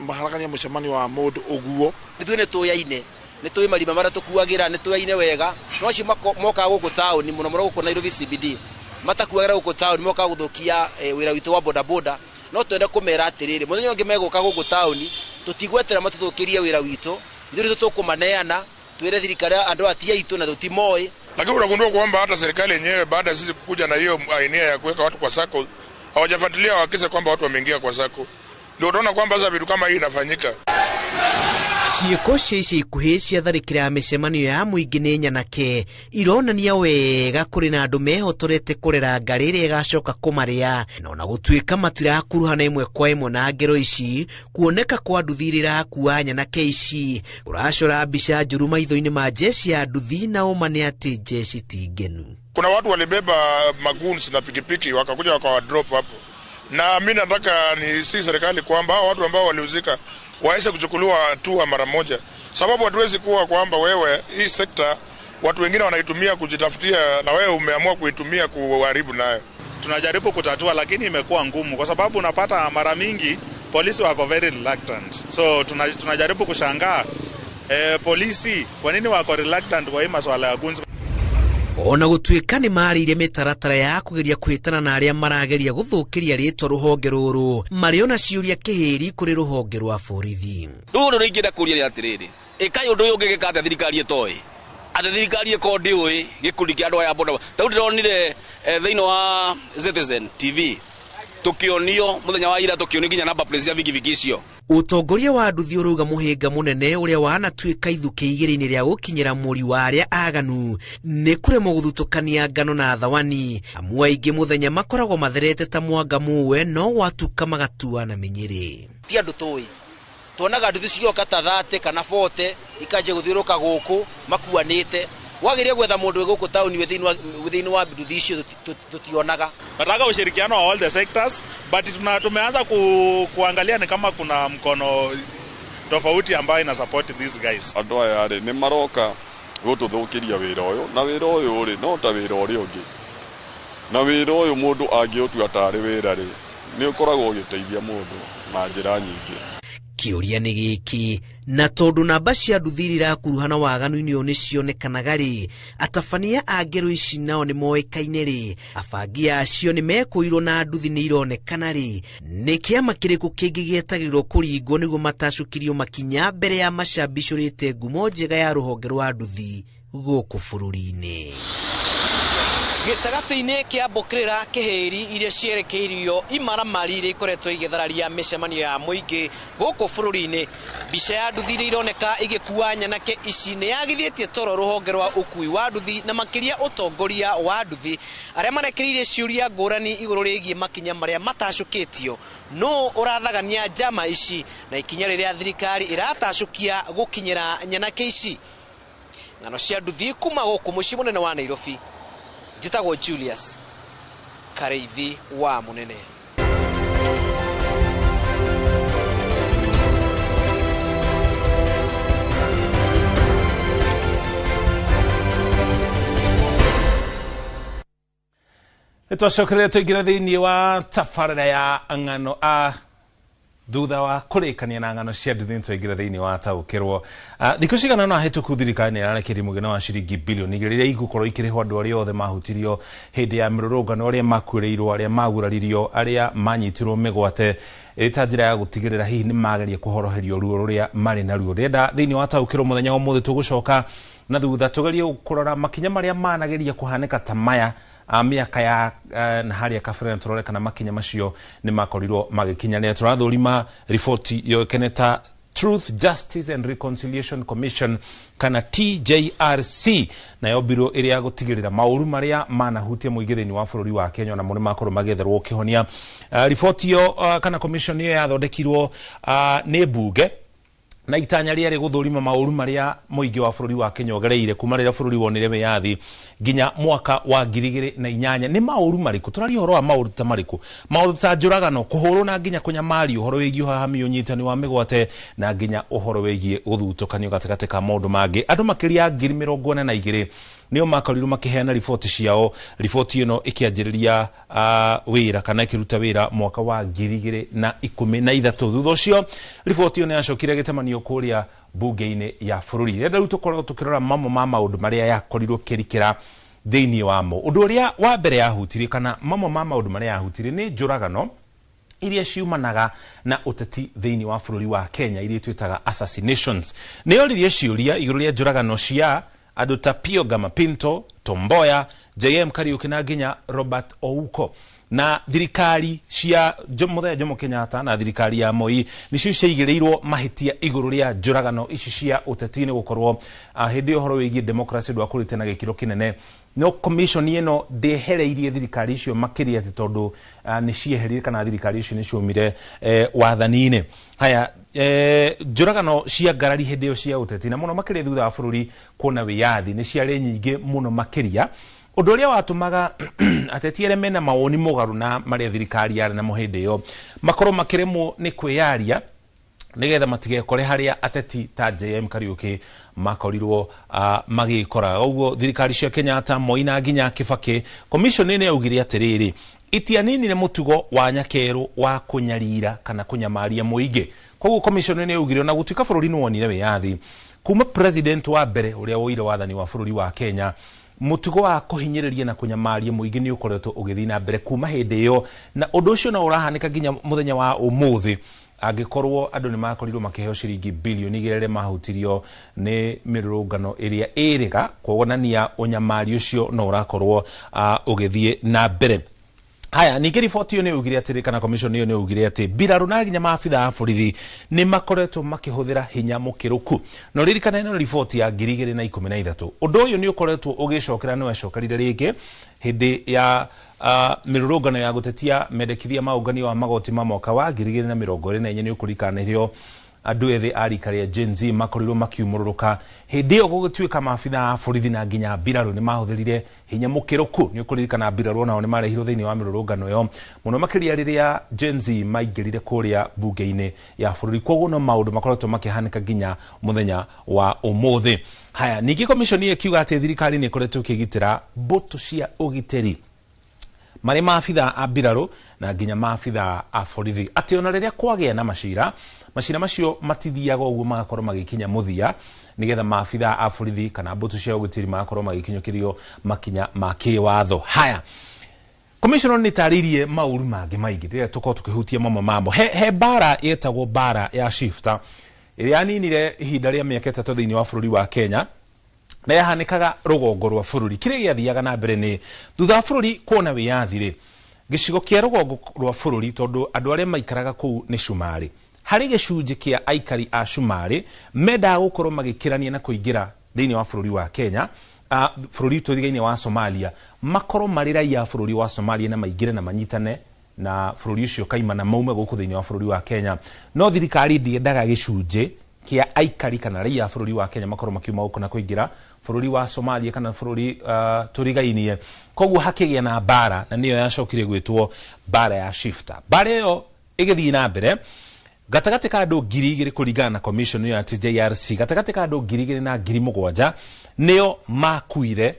maharaganie mũcemanio wa mũndũ ũguo. Ithuĩ nĩ tũyaine, nĩ tũĩ marima marĩa tũkuagĩra, nĩ tũyaine wega. No acio mokaga gũkũ taũni mũno mũno gũkũ Nairobi CBD, matakuagĩra gũkũ taũni mokaga gũthũkia wĩra witũ wa bodaboda. No twende kũmera atĩrĩrĩ, mũthenya ũngĩ megũka gũkũ taũni, tũtigwetera matũthũkĩrie wĩra witũ, ithuĩ nĩ tũkũmaneana, twĩre thirikari andũ aya ti aitũ na tũtimoĩ. Lakini utagundua kwamba hata serikali yenyewe baada ya sisi kuja na hiyo nia ya kuweka watu kwa sako hawajafuatilia wahakikishe kwamba watu wameingia kwa sako. Ndio utaona kwamba sasa vitu kama hii inafanyika. Ciĩko cia ica ikuhĩ cia tharĩkĩra ya mĩcemanio ya mũingĩ nĩ nyanake ironania wega kũrĩ na andũ mehotorete kũrera ngarĩ ĩrĩa ĩgacoka kũmarĩa, na ona gũtuĩka matirakuruhana ĩmwe kwa ĩmwe na ngero ici, kuoneka kwa nduthi iria irakua nyanake ici kũracora mbica njũru maitho-inĩ ma jeshi ya nduthi, na ũma nĩ atĩ jeshi ti ngenu. Kuna watu walibeba maguns na pikipiki wakakuja wakawadrop hapo, na mimi nataka ni si serikali kwamba hao watu ambao walihusika waweze kuchukuliwa hatua mara moja, sababu hatuwezi kuwa kwamba wewe hii sekta watu wengine wanaitumia kujitafutia na wewe umeamua kuitumia kuharibu nayo. Tunajaribu kutatua lakini imekuwa ngumu kwa sababu unapata mara mingi polisi wako very reluctant. So tunajaribu kushangaa polisi kwa nini wako reluctant kwa hii masuala ya guns. Ona gũtuĩka nĩ marĩire mĩtaratara ya kũgeria kwĩtana na arĩa marageria gũthũkĩria rĩtwa rũhonge rũrũ, marĩ ona ciũria kĩhĩri kũrĩ rũhonge rwa borithi. Rĩu ũndũ ũrĩa ingĩenda kũũria nĩ atĩrĩrĩ, ĩkai ũndũ ũyũ ũngĩgĩka atĩa thirikari ĩtoĩ? Atĩ thirikari ĩkorwo ndĩũĩ gĩkundi kĩa andũ aya boda. Ta rĩu ndĩronire thĩinĩ wa Citizen TV tũkĩonio mũthenya wa ira, tũkĩonio nginya namba plate cia bigibigi icio. Ũtongoria wa nduthi ũrauga mũhĩnga mũnene ũrĩa wanatuĩka ithukĩ igĩrĩ-inĩ rĩa gũkinyĩra mũri wa arĩa aganu nĩ kũremwo gũthutũkania ngano na thawani, amu aingĩ mũthenya makoragwo matherete ta mwanga mũwe, no gwatuka magatua na mĩnyĩrĩ. Ti andũ tũĩ, tuonaga nduthi cigĩoka ta 30 kana 40 ikanjia gũthiũrũrũka gũkũ makuanĩte. Wagĩrĩire gwetha mũndũ wĩ gũkũ taũni wĩ thĩinĩ wa nduthi icio tũtionaga. Nataka ushirikiano wa all the sectors, but tumeanza kuangalia ni kama kuna mkono tofauti ambayo ina support these guys. Andũ aya rĩ nĩ maroka gũtũthũkĩria wĩra ũyũ, na wĩra ũyũ rĩ no ta wĩra ũrĩa ũngĩ, na wĩra ũyũ mũndũ angĩũtua tarĩ wĩra rĩ nĩ ũkoragwo ũgĩteithia mũndũ na njĩra nyingĩ. Kĩũria nĩ gĩkĩ, na tondũ namba cia nduthi iria irakuruhana waganu-inĩ ũyũ nĩcionekanaga rĩ, atabania a ngero ici nao nĩ moĩkaine rĩ, abangi acio nĩ mekũirwo na nduthi nĩ ironekana rĩ, nĩ kĩama kĩrĩkũ kĩngĩ gĩetagĩrĩrwo kũringwo nĩguo matacũkĩrio makinya mbere ya macambicũrĩte ngumo njega ya rũhonge rwa nduthi gũkũ bũrũri-inĩ? Gĩtagatĩ-inĩ kĩa mbũkĩrĩra kĩhĩri iria cierekeirio imaramari iria ikoretwo igĩthararia mĩcemanio ya mũingĩ gũkũ bũrũri-inĩ, mbica ya nduthi iria ironeka igĩkua nyanake ici nĩ yagithĩtie toro rũhonge rwa ũkui wa nduthi na makĩria ũtongoria wa nduthi arĩa marekereirie ciũria ngũrani igũrũ rĩgiĩ makinya marĩa matacũkĩtio. Nũ ũrathagania njama ici na ikinya rĩrĩa thirikari ĩratacũkia gũkinyĩra nyanake ici? Ng'ano cia nduthi kuma gũkũ mũciĩ mũnene wa Nairobi, njĩtagwo Julius Kareithi wa Mũnene. Nĩtwacokereria twaingĩra thĩinĩ wa tabarĩra ya ng'ano a thutha wa kũrĩkania na ng'ano cia nduthi nĩtwaingĩra thĩinĩ wa taũkĩrwo. Thikũ cigana ũna hĩtũku thirikari nĩ ĩrarekereirie mũigana wa ciringi bilioni 2 iria igũkorwo ikĩrĩhwo andũ arĩa othe mahutirio hĩndĩ ya mĩrũrũngano, arĩa makuĩrĩirwo, arĩa maguraririo, arĩa manyitirwo mĩgwate, ĩrĩ ta njĩra ya gũtigĩrĩra hihi nĩ mageria kũhoroherio ruo rũrĩa marĩ naruo. Ndĩrenda thĩinĩ wa taũkĩrwo mũthenya wa ũmũthĩ tũgũcoka na thutha tũgerie kũrora makinya marĩa manageria kũhanĩka ta maya miaka ya na harĩa kabere, tũrore kana makinya macio nĩ makorirwo magĩkinyanĩra. Tũrathũrima riboti yoĩkaine ta Truth, Justice and Reconciliation Commission kana TJRC, nayo biro ĩrĩa gũtigĩrĩra maũru marĩa manahutia mũingĩ thĩinĩ wa bũrũri wa Kenya onamo nĩ makorwo magĩetherwo kĩhonia. Riboti ĩyo kana commission ĩyo yathondekirwo nĩ mbunge na itanya rĩarĩ gũthũrima maũru marĩa mũingĩ wa bũrũri wa Kenya ũgereire kuma rĩrĩa bũrũri wonire wĩyathi nginya mwaka wa 2008. Nĩ maũru marĩkũ tũraria ũhoro wa maũru ta marĩkũ? Maũndũ ta njũragano, kũhũrwo na nginya kũnyamario, ũhoro wĩgiĩ ũhahami, ũnyitani wa mĩgwate na nginya ũhoro wĩgiĩ gũthutũkanio gatagatĩ ka maũndũ mangĩ. Andũ makĩria 42,000 nĩo makorirwo makĩheana riboti ciao. Riboti ĩno ĩkĩanjĩrĩria wĩra kana ĩkĩruta wĩra mwaka wa 2013. Thutha ũcio riboti ĩyo nĩyacokire ĩgĩtamanio kũrĩa bunge-inĩ ya bũrũri. Rĩrĩa rĩu tũkoragwo tũkĩrora mamwe ma maũndũ marĩa yakorirwo ĩkĩrikĩra thĩinĩ wamo. Ũndũ ũrĩa wa mbere yahutirie kana mamwe ma maũndũ marĩa yahutirie nĩ njũragano, iria ciumanaga na uteti thĩinĩ wa bũrũri wa Kenya iria twĩtaga assassinations. Nĩ yoririe ciũria igũrũ rĩa njũragano cia andũ ta Pio Gama Pinto, Tomboya, JM Kariuki na nginya Robert Ouko. Na thirikari cia Mũthee Jomo Kenyatta na thirikari ya Moi nicio ciaigĩrĩirwo mahĩtia igũrũ rĩa njũragano ici cia ũteti nĩ gũkorwo hĩndĩ ĩyo ũhoro wĩgiĩ democracy ndwakũrĩte na gĩkĩro kĩnene. No commission ĩno ndĩehereirie thirikari icio makĩria atĩ tondũ nĩ cieherire kana thirikari icio nĩ ciaumire wathani-inĩ. Haya, njũragano cia ngarari hĩndĩ ĩyo cia ũteti na mũno makĩria thutha wa bũrũri kuona wĩyathi nĩ ciarĩ nyingĩ mũno makĩria, ũndũ ũrĩa watũmaga ateti arĩa mena mawoni mũgarũ na marĩa thirikari yarĩ namo hĩndĩ ĩyo makorwo makĩremwo nĩ kwĩyaria nĩgetha matigekore harĩa ateti ta JM Kariuki makorirwo magĩkora. Ũguo thirikari cia Kenyatta, Moi na nginya Kibaki, commission nĩ yaugire atĩrĩrĩ, itianinire mũtugo wa nyakerũ wa kũnyarira kana kũnyamaria mũingĩ. Koguo commission nĩ yaugire ona gũtuĩka bũrũri nĩ wonire wĩyathi kuma president wa mbere ũrĩa woire wathani wa bũrũri wa Kenya, mũtugo wa kũhinyĩrĩria na kũnyamaria mũingĩ nĩ ũkoretwo ũgĩthiĩ na mbere kuma hĩndĩ ĩyo, na ũndũ ũcio no ũrahanĩka nginya mũthenya wa ũmũthĩ angĩkorwo andũ nĩ makorirwo makĩheo ciringi bilioni 2 rĩrĩa mahutirio nĩ mĩrũrũngano ĩrĩa ĩrĩga, kuonania ũnyamari ũcio no ũrakorwo ũgĩthiĩ na mbere. Haya, ningĩ riboti ĩyo nĩ yaugire atĩrĩ, kana commission ĩyo nĩ yaugire atĩ mbirarũ na nginya maabitha a borithi nĩ makoretwo makĩhũthĩra hinya mũkĩrũku. Na ũririkane ĩno riboti ya 2013. Ũndũ ũyũ nĩ ũkoretwo ũgĩcokera, nĩ wacokerire rĩngĩ hĩndĩ ya mĩrũrũngano ya gũtetia mendekithia ma ũngania wa magoti ma mwaka wa 2024. Nĩ ũkũririkana nĩrĩo andũ ethĩ a rika rĩa Gen Z makorirwo makiumũrũrũka. Hĩndĩ ĩyo gũgĩtuĩka maabitha a borithi na nginya mbirarũ nĩ mahũthĩrire hinya mũkĩrũku. Nĩ ũkũririkana mbirarũ onao nĩ marehirwo thĩinĩ wa mĩrũrũngano ĩyo mũno makĩria rĩrĩa Gen Z maingĩrire kũrĩa bunge-inĩ ya bũrũri. Koguo no maũndũ makoretwo makĩhanĩka nginya mũthenya wa ũmũthĩ. Haya, ningĩ commission ĩyo ĩkiuga atĩ thirikari nĩ ĩkoretwo ĩkĩgitĩra mbũtũ cia ũgitĩri marĩ maabitha a mbirarũ na nginya maabitha a borithi, atĩ ona rĩrĩa kwagĩa na macira, macira macio matithiaga ũguo magakorwo magĩkinya mũthia, nĩgetha maabitha a borithi kana mbũtũ cia ũgitĩri magakorwo magĩkinyũkĩrio makinya ma kĩwatho. Haya, commission nĩ ĩtarĩirie maũru mangĩ maingĩ rĩrĩa tũkorwo tũkĩhutia mamwe mamo. He mbara ĩtagwo mbara ya shifta ĩrĩa yaninire ihinda rĩa mĩaka 3 thĩinĩ wa bũrũri wa Kenya na yahanĩkaga rũgongo rwa bũrũri. Kĩrĩa gĩathiaga na mbere nĩ thutha wa bũrũri kuona wĩyathi rĩ, gĩcigo kĩa rũgongo rwa bũrũri, tondũ andũ arĩa maikaraga kũu nĩ cumarĩ, harĩ gĩcunjĩ kĩa aikari a cumarĩ mendaga gũkorwo magĩkĩrania na kũingĩra thĩinĩ wa bũrũri wa Kenya, bũrũri tũrigaine wa Somalia, makorwo marĩ raia a bũrũri wa Somalia na maingĩre na manyitane na bũrũri ũcio kaimana maume gũkũ thĩinĩ wa bũrũri wa Kenya. No thirikari ndĩendaga gĩcunjĩ kĩa aikari kana raia a bũrũri wa Kenya makorwo makiuma gũkũ na kũingĩra bũrũri wa Somalia kana bũrũri tũrigainie. Koguo hakĩgĩa na mbara, na nĩyo yacokire gwĩtwo mbara ya shifta. Mbara ĩyo ĩgĩthiĩ na mbere gatagatĩ ka andũ 2,000 kũringana na commission ĩyo ya TJRC, gatagatĩ ka andũ 2,000 na 7,000 nĩo makuire,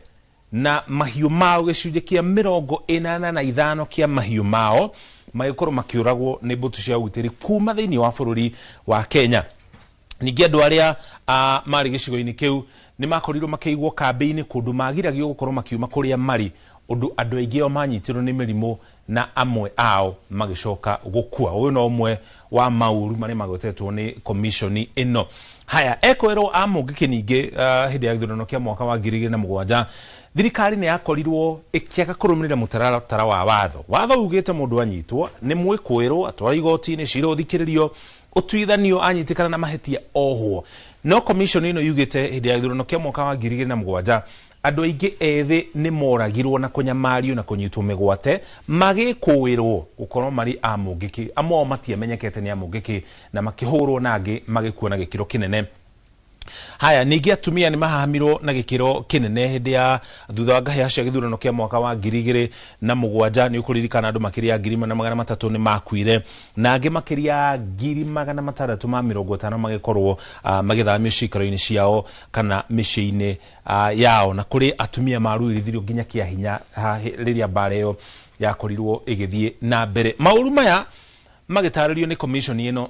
na mahiũ mao gĩcunjĩ kĩa 85 kĩa mahiũ mao magĩkorwo makĩũragwo nĩ mbũtũ cia ũgitĩri kuma thĩinĩ wa bũrũri wa Kenya. Ningĩ andũ arĩa marĩ gĩcigo-inĩ kĩu nĩ makorirwo makĩigwo kambĩ-inĩ kũndũ magiragio gũkorwo makiuma kũrĩa marĩ, ũndũ andũ aingĩ ao manyitirwo nĩ mĩrimũ na amwe ao magĩcoka gũkua. Ũyũ no ũmwe wa maũru marĩa magwetetwo nĩ commission ĩno. Haya, ekwĩrwo a Mũngĩkĩ ningĩ hĩndĩ ya gĩthurano kĩa mwaka wa 2007 thirikari nĩ yakorirwo ĩkĩaga kũrũmĩrĩra mũtaratara wa watho. Watho ugĩte mũndũ anyitwo nĩ mwĩkũĩrwo atwarwo igoti-inĩ, cira ũthikĩrĩrio, ũtuithanio, anyitĩkana na mahĩtia ohwo. No commission ĩno yugĩte hĩndĩ ya gĩthurano kĩa mwaka wa 2007 andũ aingĩ ethĩ nĩ moragirwo na kũnyamario na kũnyitwo mĩgwate magĩkũĩrwo gũkorwo marĩ a Mũngĩkĩ. Amwe ao matiamenyekete nĩ a Mũngĩkĩ na makĩhũrwo na angĩ magĩkua na gĩkĩro kĩnene. Haya, ningĩ atumia nĩ mahahamirwo na gĩkĩro kĩnene hĩndĩ ya thutha wa ngahĩha cia gĩthurano kĩa mwaka wa 2007. Nĩ ũkũririkana andũ makĩria ya 1,300 nĩ makuire na angĩ makĩria ya 650 magĩkorwo magĩthamio ciikaro-inĩ ciao kana mĩciĩ-inĩ yao, na kũrĩ atumia maruirithirio nginya kĩa hinya rĩrĩa mbara ĩyo yakorirwo ĩgĩthiĩ na mbere. Maũru maya magĩtarĩrio nĩ commission ĩno,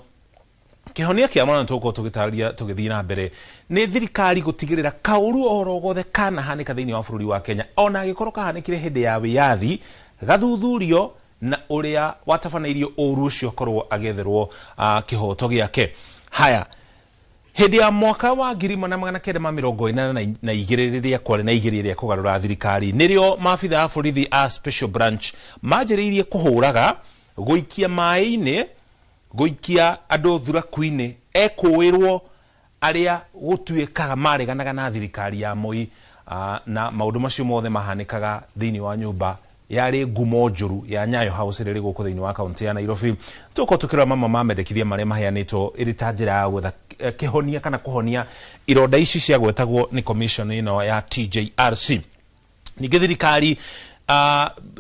kĩhonia kĩa mwana tũgũkorwo tũgĩtarĩria tũgĩthiĩ na mbere nĩ thirikari gũtigĩrĩra kaũru oro gothe kanahanĩka thĩinĩ wa bũrũri wa Kenya, ona angĩkorwo kahanĩkire hĩndĩ ya wĩyathi, gathuthurio na ũrĩa watabanĩirio ũru ũcio akorwo agĩetherwo kĩhoto gĩake. Haya, hĩndĩ ya mwaka wa 1982 rĩrĩa kwarĩ na igeria rĩa kũgarũra thirikari, nĩrĩo maabitha a borithi a special branch manjĩrĩirie kũhũraga, gũikia maĩ-inĩ, gũikia andũ thuraku-inĩ, ekũĩrwo arĩa gũtuĩkaga mareganaga na thirikari ya Moi, na maũndũ macio mothe mahanĩkaga thĩinĩ wa nyũmba yarĩ ngumo njũru ya Nyayo House ĩrĩa ĩrĩ gũkũ thĩinĩ wa kaunti ya Nairobi. Tũkorwo tũkĩrora mamwe ma mendekithia marĩa maheanĩtwo ĩrĩ ta njĩra ya gwetha kĩhonia kana kũhonia ironda ici ciagwetagwo nĩ commission ĩno ya TJRC. Ningĩ thirikari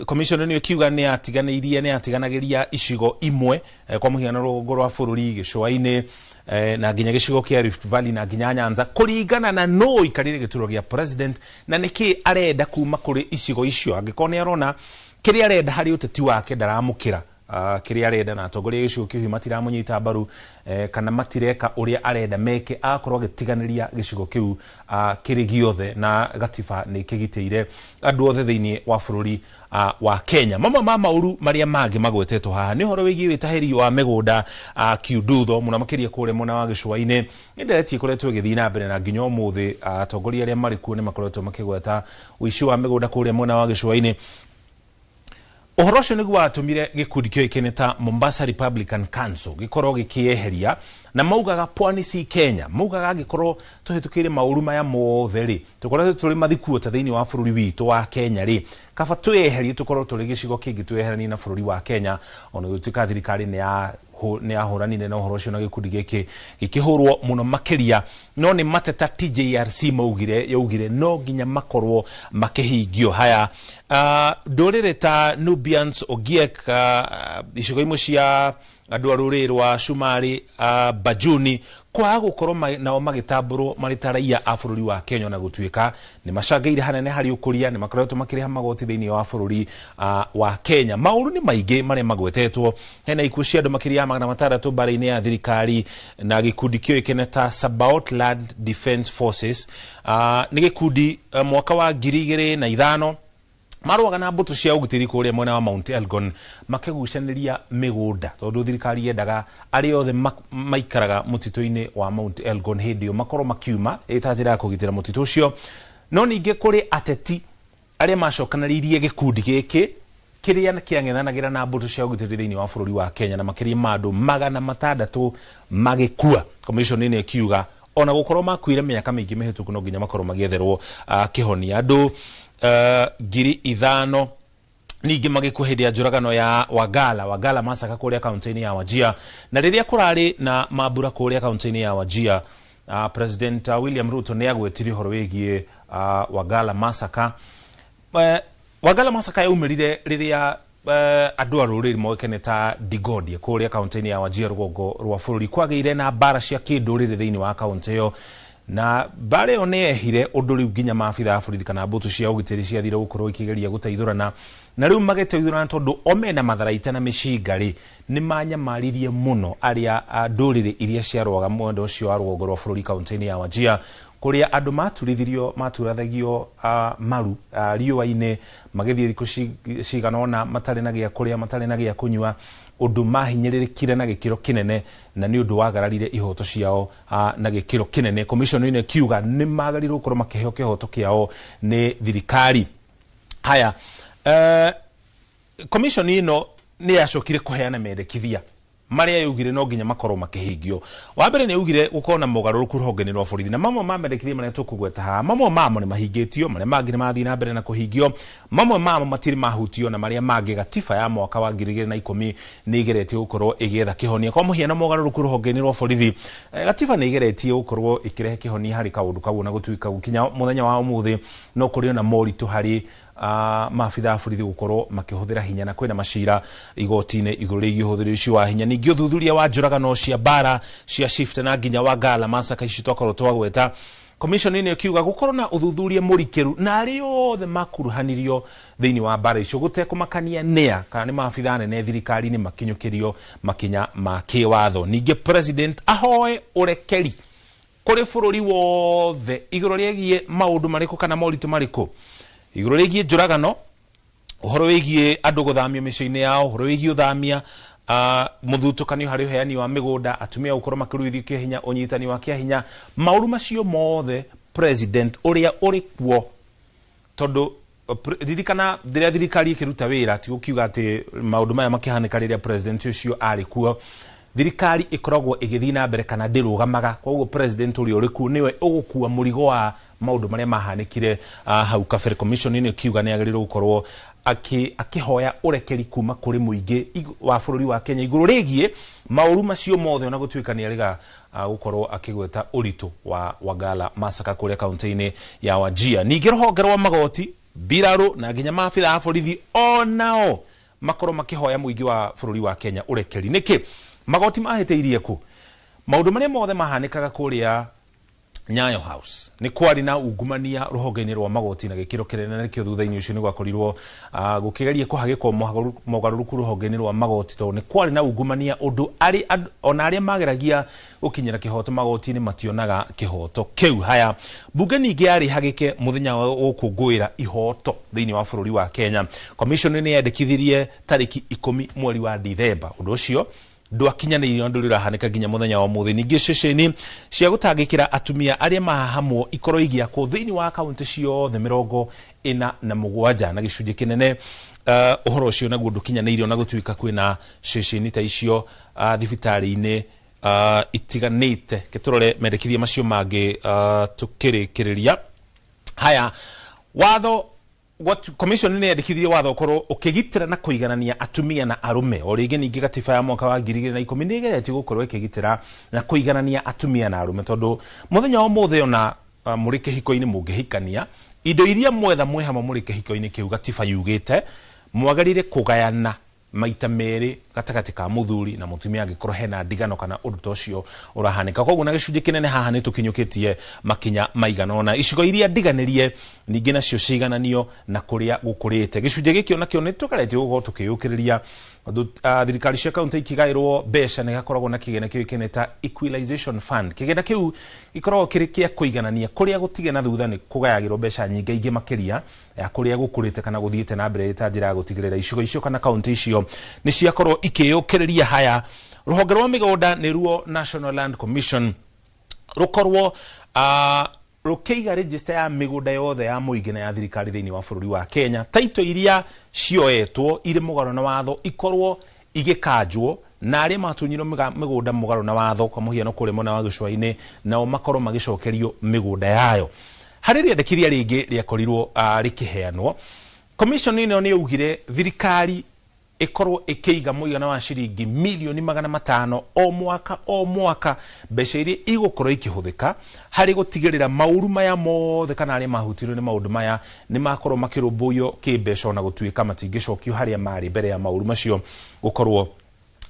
commission ĩno ĩkiuga nĩ yatiganĩirie, nĩ yatiganagĩria icigo imwe, kwa mũhiano rũgongo rwa bũrũri, gĩcũa-inĩ, na nginya gĩcigo kĩa Rift Valley na nginya Nyanza, kũringana na nũ ũikarĩire gĩturwa gĩa president na nĩkĩ arenda kuma kũrĩ icigo icio. Angĩkorwo nĩ arona kĩrĩa arenda harĩ ũteti wake ndaramũkĩra, kĩrĩa arenda na atongoria a gĩcigo kĩu matiramũnyita mbaru, kana matireka ũrĩa arenda meke, akorwo agĩtiganĩria gĩcigo kĩu kĩrĩ gĩothe, na gatiba nĩ kĩgitĩire andũ othe thĩinĩ wa bũrũri wa Kenya. Mamwe ma maũru marĩa mangĩ magwetetwo haha nĩ ũhoro wĩgiĩ wĩtahĩri wa mĩgũnda kiundutho, mũno makĩria kũrĩa mwena wa gĩcũa-inĩ. Nĩ ndereti ĩkoretwo ĩgĩthiĩ na mbere na nginya ũmũthĩ atongoria arĩa marĩ kuo nĩ makoretwo makĩgweta ũici wa mĩgũnda kũrĩa mwena wa gĩcũa-inĩ. Ũhoro ũcio nĩguo watũmire gĩkundi kĩoĩkaine ta Mombasa Republican Council gĩkorwo gĩkĩeheria, na maugaga Pwani si Kenya, maugaga angĩkorwo tũhĩtũkĩire maũru maya mothe rĩ, tũkoretwo tũrĩ mathikuota thĩinĩ wa bũrũri witũ wa Kenya rĩ, kaba twĩyeherie tũkorwo tũrĩ gĩcigo kĩngĩ twĩyeheranie na bũrũri wa Kenya. Ona gũtuĩka thirikari nĩ yahũranire na ũhoro ũcio na gĩkundi gĩkĩ gĩkĩhũrwo mũno makĩria, no nĩ mateta TJRC maugire, yaugire no nginya makorwo makĩhingio. Haya, ndũrĩrĩ ta Nubians, Ogiek, icigo imwe cia andũ a rũrĩrĩ rwa Shumari, Bajuni, kwaga gũkorwo nao magĩtambũrwo marĩ ta raia a bũrũri wa Kenya, na gũtuĩka nĩ macangĩire hanene harĩ ũkũria, nĩ makoretwo makĩrĩha magoti thĩinĩ wa bũrũri wa Kenya. Maũru nĩ maingĩ marĩa magwetetwo, hena ikuũ cia andũ makĩria ya 600 mbara-inĩ ya thirikari na gĩkundi kĩoĩkaine ta Sabaot Land Defence Forces. Nĩ gĩkundi mwaka wa 2005 marũaga na mbũtũ cia ũgitĩri kũrĩa mwena wa Mount Elgon, makĩgucanĩria mĩgũnda tondũ thirikari yendaga arĩa othe maikaraga mũtitũ-inĩ wa Mount Elgon hĩndĩ ĩyo makorwo makiuma ĩta njĩra ya kũgitĩra mũtitũ ũcio. No ningĩ kũrĩ ateti arĩa macokanĩrĩirie gĩkundi gĩkĩ kĩrĩa kĩang'ethanagĩra na mbũtũ cia ũgitĩri thĩinĩ wa bũrũri wa Kenya, na makĩria ma andũ 600 magĩkua. Commission ĩno ĩkiuga ona gũkorwo makuire mĩaka mĩingĩ mĩhĩtũku no nginya makorwo magĩetherwo kĩhonia. Andũ 5,000 ningĩ magĩkua hĩndĩ ya njũragano ya Wagala Massacre kũrĩa kaunti-inĩ ya Wajir. Na rĩrĩa kũrarĩ na mambura kũrĩa kaunti-inĩ ya Wajir, President William Ruto nĩ agwetire ũhoro wĩgiĩ Wagala Massacre. Wagala Massacre yaumĩrire rĩrĩa andũ a rũrĩrĩ moĩkaine ta Digodie kũrĩa kaunti-inĩ ya Wajir rũgongo rwa bũrũri kwagĩire na mbara cia kĩndũrĩrĩ thĩinĩ wa kaunti ĩyo, na mbara ĩyo nĩ yehire ũndũ rĩu nginya maabitha a borithi kana mbũtũ cia ũgitĩri ciathire gũkorwo ikĩgeria gũteithũrana, na rĩu magĩteithũrana tondũ o mena matharaita na mĩcinga rĩ, nĩ manyamaririe mũno arĩa ndũrĩrĩ iria ciarũaga mwena ũcio wa rũgongo rwa bũrũri kaunti-inĩ ya Wajir, kũrĩa andũ maturathagio maru riũa-inĩ, magĩthiĩ thikũ cigana ũna matarĩ na gĩa kũrĩa, matarĩ na gĩa kũnyua, ũndũ mahinyĩrĩrĩkire na gĩkĩro kĩnene, na nĩ ũndũ wagararire ihoto ciao na gĩkĩro kĩnene. Commission ĩno ĩkiuga nĩ magĩrĩirwo gũkorwo makĩheo kĩhoto kĩao nĩ thirikari. Haya, commission ĩno nĩ yacokire kũheana mendekithia marĩa yaugire no nginya makorwo makĩhingio. Wa mbere nĩ yaugire gũkorwo na mogarũrũku rũhonge-inĩ rwa borithi, na mamwe ma mendekithia marĩa tũkũgweta haha, mamwe mamo nĩ mahingĩtio, marĩa mangĩ nĩ marathiĩ na mbere na kũhingio, mamwe mamo matirĩ mahutio, na marĩa mangĩ gatiba ya mwaka wa 2010 nĩ ĩgeretie gũkorwo ĩgĩetha kĩhonia. Kwa mũhiano mogarũrũku rũhonge-inĩ rwa borithi, gatiba nĩ ĩgeretie gũkorwo ĩkĩrehe kĩhonia harĩ kaũndũ kau, na gũtuĩka gũkinya mũthenya wa ũmũthĩ no kũrĩ ona moritũ harĩ maabitha a borithi gũkorwo makĩhũthĩra hinya, na kwĩna macira igoti-inĩ igũrũ rĩgiĩ ũhũthĩri ũcio wa hinya. Ningĩ ũthuthuria wa njũragano cia mbara cia Shift na nginya Wagala Massacre ici twakorwo twagweta, commission ĩno ĩkiuga gũkorwo na ũthuthuria mũrikĩru na arĩa othe makuruhanirio thĩinĩ wa mbara icio gũtekũmakania nĩa kana nĩ maabitha anene thirikari-inĩ makinyũkĩrio makinya ma kĩwatho. Ningĩ president ahoe ũrekeri kũrĩ bũrũri wothe igũrũ rĩgiĩ maũndũ marĩkũ kana moritũ marĩkũ igũrũ rĩgiĩ njũragano Ũhoro wĩgiĩ andũ gũthamio mĩciĩ-inĩ yao, ũhoro wĩgiĩ ũthamia, mũthutũkanio harĩ ũheani wa mĩgũnda, atumia gũkorwo makĩruithio kĩa hinya, ũnyitani wa kĩa hinya, maũru macio mothe president ũrĩa ũrĩ kuo, tondũ ririkana rĩrĩa thirikari ĩkĩruta wĩra, ti gũkiuga atĩ maũndũ maya makĩhanĩka rĩrĩa president ũcio arĩ kuo, thirikari ĩkoragwo ĩgĩthiĩ na mbere kana ndĩrũgamaga. Koguo president ũrĩa ũrĩ kuo nĩwe ũgũkua mũrigo wa maũndũ marĩa mahanĩkire hau kabere. Commission ĩno ĩkiuga nĩ agĩrĩirwo gũkorwo akĩhoya ũrekeri kuma kũrĩ mũingĩ wa bũrũri wa Kenya igũrũ rĩgiĩ maũru macio mothe, ona gũtuĩka nĩ arĩga gũkorwo akĩgweta ũritũ wa Wagala Massacre kũrĩa kaunti-inĩ ya Wajir. Ningĩ rũhonge rwa magoti, mbirarũ na nginya maabitha a borithi onao makorwo makĩhoya mũingĩ wa bũrũri wa Kenya ũrekeri. Nĩkĩ magoti mahĩtĩirie kũ? Maũndũ marĩa mothe mahanĩkaga kũrĩa Nyayo House nĩ kwarĩ na ungumania rũhonge-inĩ rwa magoti na gĩkĩro kĩnene, na nĩkĩo thutha-inĩ ũcio nĩ gwakorirwo gũkĩgeria kũhagĩkwo mogarũrũku rũhonge-inĩ rwa magoti, tondũ nĩ kwarĩ na ungumania ũndũ arĩ ona arĩa mageragia gũkinyĩra kĩhoto magoti-inĩ mationaga kĩhoto kĩu. Haya, mbunge ningĩ yarĩ hagĩke mũthenya wa gũkũngũĩra ihoto thĩinĩ wa bũrũri wa Kenya. Commission nĩ yandĩkithirie tarĩki 10 mweri wa Dithemba. Ũndũ ũcio ndwakinyanĩirio na ndũrĩ ũrahanĩka nginya mũthenya wa ũmũthĩ. Ningĩ ceceni cia gũtangĩkĩra atumia arĩa mahahamwo ikorwo igĩakwo thĩinĩ wa kaunti ciothe 47 na gĩcunjĩ kĩnene. Ũhoro ũcio naguo ndũkinyanĩirio na gũtuĩka kwĩna ceceni ta icio thibitarĩ-inĩ itiganĩte. Kĩtũrore mendekithia macio mangĩ tũkĩrĩkĩrĩria. Haya, watho commission nĩ yandĩkithirie watho ũkorwo ũkĩgitĩra na kũiganania atumia na arũme. O rĩngĩ ningĩ gatiba ya mwaka wa 2010 nĩ ĩgeretie gũkorwo ĩkĩgitĩra na kũiganania atumia na arũme, tondũ mũthenya wa ũmũthĩ ona mũrĩ kĩhiko-inĩ mũngĩhikania, indo iria mwetha mwĩ hamwe mũrĩ kĩhiko-inĩ kĩu, gatiba yugĩte mwagĩrĩire kũgayana maita merĩ gatagatĩ ka mũthuri na mũtumia angĩkorwo hena ndigano kana ũndũ ta ũcio ũrahanĩka. Koguo na gĩcunjĩ kĩnene haha nĩ tũkinyũkĩtie makinya maigana ũna. Icigo iria ndiganĩrie ningĩ nacio ciigananio na kũrĩa gũkũrĩte. Gĩcunjĩ gĩkĩ onakĩo nĩ tũgeretie gũkorwo tũkĩyũkĩrĩria tondũ thirikari cia kaunti ikigaĩrwo mbeca nĩ gakoragwo na kĩgĩna kĩũĩkaine ta equalization fund. Kĩgĩna kĩu gĩkoragwo kĩrĩ kĩa kũiganania kũrĩa gũtige na thutha nĩ kũgayagĩrwo mbeca nyingĩ makĩria ya kũrĩa gũkũrĩte kana gũthiĩte na mbere ta njĩra ya gũtigĩrĩra icigo icio kana kaunti icio nĩ ciakorwo ikĩyũkĩrĩria. Haya, rũhonge rwa mĩgũnda nĩruo National Land Commission rũkorwo rũkĩiga register ya mĩgũnda yothe ya mũingĩ na ya thirikari thĩinĩ wa bũrũri wa Kenya. Taito iria cioetwo irĩ mũgarũ na watho ikorwo igĩkanjwo, na arĩa matunyirwo mĩgũnda mũgarũ na watho, kwa mũhiano kũrĩa mwena wa gĩcũa-inĩ, nao makorwo magĩcokerio mĩgũnda yayo. Harĩ rĩendekithia rĩngĩ rĩakorirwo rĩkĩheanwo, commission ĩno nĩ yaugire thirikari ĩkorwo ĩkĩiga mũigana wa ciringi milioni 500 o mwaka o mwaka, mbeca iria igũkorwo ikĩhũthĩka harĩ gũtigĩrĩra maũru maya mothe kana arĩa mahutirio nĩ maũndũ maya nĩ makorwo makĩrũmbũiyo kĩmbeca, ona gũtuĩka matingĩcokio harĩa marĩ mbere ya maũru macio gũkorwo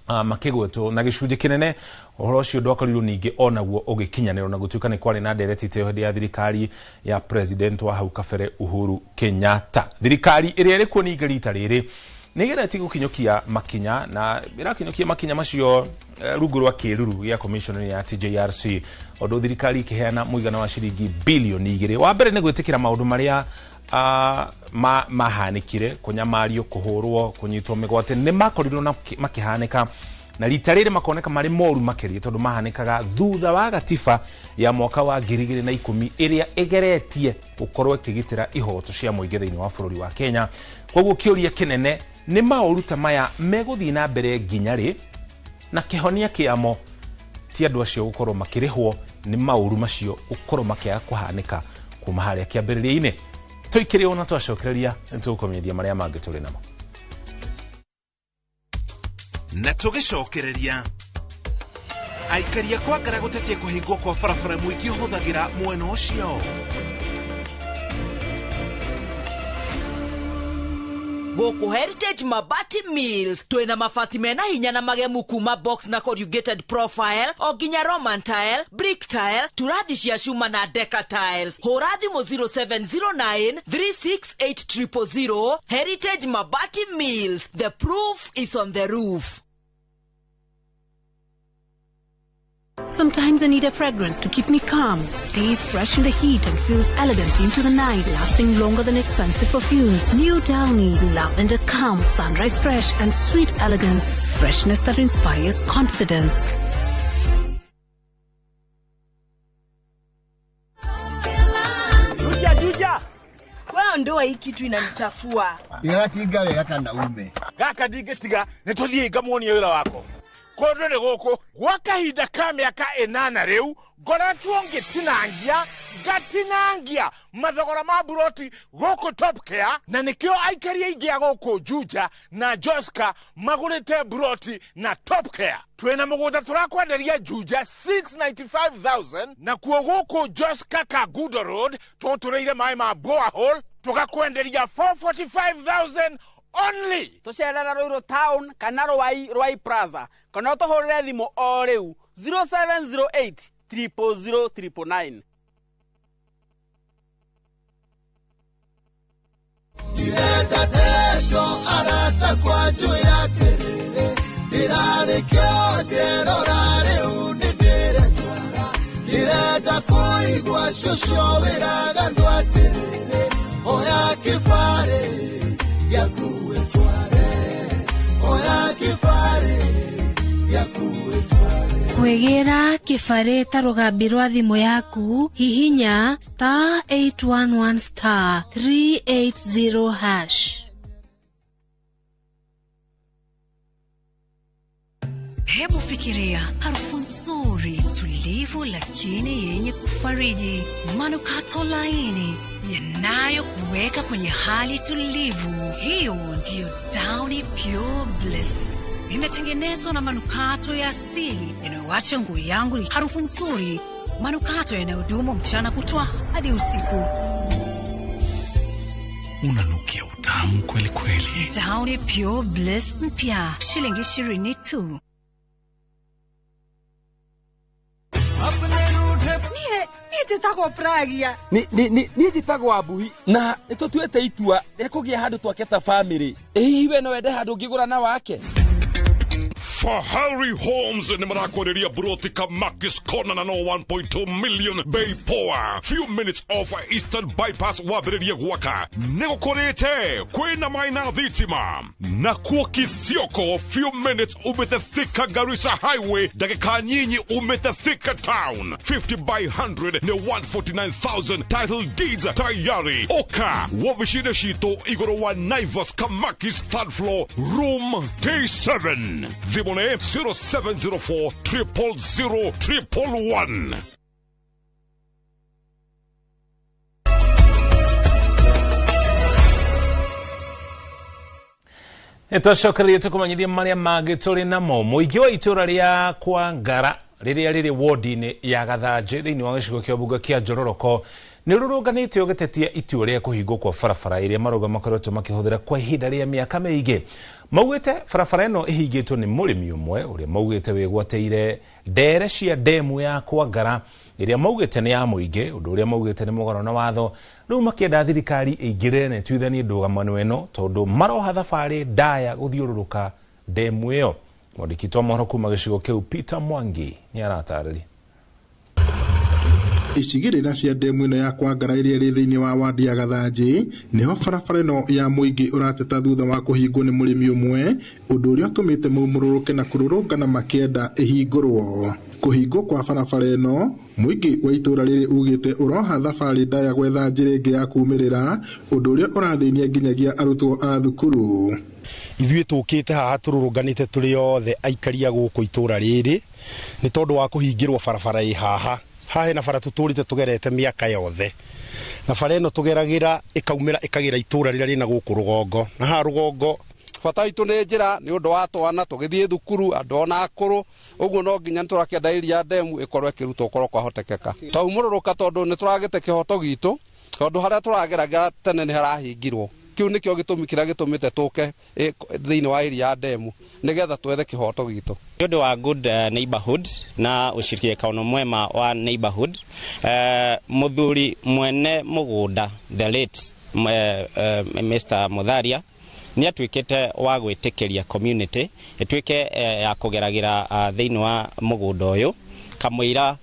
makĩgwetwo. Na gĩcunjĩ kĩnene ũhoro ũcio ndwakorirwo ningĩ onaguo ũgĩkinyanĩrwo, na gũtuĩka nĩ kwarĩ na ndereti ta ĩyo hĩndĩ ya thirikari ya president wa hau kabere Uhuru Kenyatta. Thirikari ĩrĩa ĩrĩ kuo ningĩ rita rĩrĩ nĩ ĩgeretie gũkinyũkia makinya, na ĩrakinyũkia makinya macio rungu rwa kĩruru gĩa commission ya TJRC, ũndũ thirikari ĩkĩheana mũigana wa ciringi bilioni 2. Wa mbere nĩ gwĩtĩkĩra maũndũ marĩa mahanĩkire, kũnyamario, kũhũrwo, kũnyitwo mĩgwate, nĩ makorirwo na makĩhanĩka, na rita rĩrĩ makoneka marĩ moru makĩria tondũ mahanĩkaga thutha wa gatiba ya mwaka wa 2010 ĩrĩa ĩgeretie gũkorwo ĩkĩgitĩra ihoto cia mũingĩ thĩinĩ wa bũrũri wa Kenya. Koguo kĩũria kĩnene nĩ maũru ta maya megũthiĩ na mbere nginya rĩ, na kĩhonia kĩamo ti andũ acio gũkorwo makĩrĩhwo nĩ maũru macio gũkorwo makĩaga kũhanĩka kuma harĩa kĩambĩrĩria-inĩ. Tũikĩrĩ ona twacokereria nĩ tũgũkũmenyithia marĩa mangĩ tũrĩ namo. Na tũgĩcokereria aikaria kwa ngara gũtetia kũhingwo kwa barabara mũingĩ ũhũthagĩra mwena ũcio. Gũkũ Heritage Mabati Mills twĩna mabati mena hinya na magemu kuma box na corrugated profile o nginya Roman tile, brick tile, turathi cia cuma na deca tiles. Hũra thimũ 0709 368 000. Heritage Mabati Mills, the proof is on the roof. Sometimes I need a fragrance to keep me calm, stays fresh in the heat and feels elegant into the night, lasting longer than expensive perfumes. New Downy, lavender calm, sunrise fresh and sweet elegance, freshness that inspires confidence. Juja, juja. Wewe ndoa hii kitu inanichafua. Igatinga wega kana ume. Gaka ndingĩtiga nĩ tũthiĩ ngamuonie wĩra wako. Kũndũ nĩ gũkũ gwa kahinda ka mĩaka 8 rĩu ngoretwo ngĩtinangia ngatinangia mathogora ma buroti gũkũ Top Care, na nĩkĩo aikari aingĩ a gũkũ Juja na Joska magũrĩte buroti na Top Care. Twĩna mũgũnda tũrakwenderia Juja 695,000 nakuo gũkũ Joska Kangundo Road tũtũrĩire maĩ ma borehole tũgakwenderia 445,000 only. Tũcerera Ruiru town kana Ruai Plaza kana ũtũhũrĩre thimũ o rĩu 0708 000 999. Ndĩrenda ndeto arata kwa njwĩra atĩrĩrĩ, ndĩrarĩkio njerora rĩu nĩndĩretwara. Ndĩrenda kũigua cũcũ wĩraga andũ atĩrĩrĩ, oya kĩbarĩ gĩaku wĩtware, oya kĩbarĩ gĩaku wĩtware. Kwĩgĩra kĩbarĩ ta rũgambi rwa thimũ yaku, hihinya star 811 star 380 hash. Hebu fikiria harufu nzuri, tulivu lakini yenye kufariji, manukato laini yanayokuweka kwenye hali tulivu. Hiyo ndiyo Downy Pure Bliss. Imetengenezwa na manukato ya asili yanayoacha nguo yangu harufu nzuri, manukato yanayodumu mchana kutwa hadi usiku. Unanukia utamu kweli kweli. Downy Pure Bliss mpya, shilingi 20 tu. Niĩ njĩtagwo Pragia. Niĩ njĩtagwo Abuhi na nĩtũtuĩte itua rĩa kũgĩa handũ twake ta bamĩrĩ. Ĩ hihi we no wende handũ ũngĩgũra na wake? Fahari Homes nĩ marakwenderia buroti Kamakis Corner na no 1.2 million bei poa. Few minutes off Eastern Bypass wambĩrĩrie gwaka. Nĩ gũkũrĩte kwĩna maĩ na thitima. Nakuo Kithioko few minutes umĩte Thika Garissa Highway, ndagĩka nyinyi umĩte Thika Town. 50 by 100 nĩ 149,000 title deeds tayari. Oka wobici-inĩ citũ igũrũ wa Naivas Kamakis third floor room T7. Thimũ nĩ 0704 000 111. Nĩtwacokereria tũkũmenyithia marĩa mangĩ tũrĩ namo. Mũingĩ wa itũra rĩa Kwangara rĩrĩa rĩrĩ wodi-inĩ ya Gathanjĩ thĩinĩ wa gĩcigo kĩa mbunge kĩa Njororoko nĩ rũrũnganĩte ũgĩtetia itua rĩa kũhingwo kwa barabara ĩrĩa marauga makoretwo makĩhũthĩra kwa ihinda rĩa mĩaka mĩingĩ. Maugĩte barabara ĩno ĩhingĩtwo nĩ mũrĩmi ũmwe ũrĩa maugĩte wĩgwatĩire ndere cia ndemu ya Kwangara ĩrĩa maugĩte nĩ ya mũingĩ, ũndũ ũrĩa maugĩte nĩ mũgarũ na watho. Rĩu makĩenda thirikari ĩingĩrĩre na ĩtuithanie ndũgamano ĩno tondũ maroha thabarĩ ndaya gũthiũrũrũka ndemu ĩyo. Mwandĩki wa mohoro kuma gĩcigo kĩu Peter Mwangi nĩ aratarĩria. Icigĩrĩra cia ndemu ĩno ya Kwangara ĩrĩa ĩrĩ thĩinĩ wa wadi ya Gathanjĩ nĩho barabara ĩno ya mũingĩ ũrateta thutha wa kũhingwo nĩ mũrĩmi ũmwe, ũndũ ũrĩa ũtũmĩte maumũrũrũke na kũrũrũngana makĩenda ĩhingũrwo. Kũhingwo kwa barabara ĩno, mũingĩ wa itũra rĩrĩ ugĩte ũroha thabarĩ ndaya gwetha njĩra ĩngĩ ya kumĩrĩra, ũndũ ũrĩa ũrathĩnia nginyagia arutwo a thukuru. Ithuĩ tũkĩte haha tũrũrũnganĩte tũrĩ othe aikari a gũkũ itũra rĩrĩ nĩ tondũ wa kũhingĩrwo barabara ĩ haha. Haha hena bara tũtũrĩte tũgerete mĩaka yothe, na bara ĩno tũgeragĩra ĩkaumĩra ĩkagĩra itũra rĩrĩa rĩna gũkũ rũgongo, na haha rũgongo bata witũ nĩ njĩra nĩ ũndũ wa twana tũgĩthiĩ thukuru andũ ona akũrũ, ũguo no nginya nĩtũrakĩenda iria ndemu ĩkorwo ĩkĩrutwo korwo kwahotekeka. Twaumũrũrũka tondũ nĩtũragĩte kĩhoto gitũ, tondũ harĩa tũrageragĩra tene nĩ harahingirwo. Kĩu nĩkĩo gĩtũmi kĩrĩa gĩtũmĩte tũke thĩinĩ wa iria ndemu nĩgetha twethe kĩhoto gitũ. Nĩ ũndũ wa good neighborhood na ushirikiano mwema wa neighborhood, mũthuri mwene mũgũnda the late Mr. Mutharia nĩ atuĩkĩte wa gwĩtĩkĩria community ĩtuĩke ya kũgeragĩra thĩinĩ wa mũgũnda ũyũ. Kamũira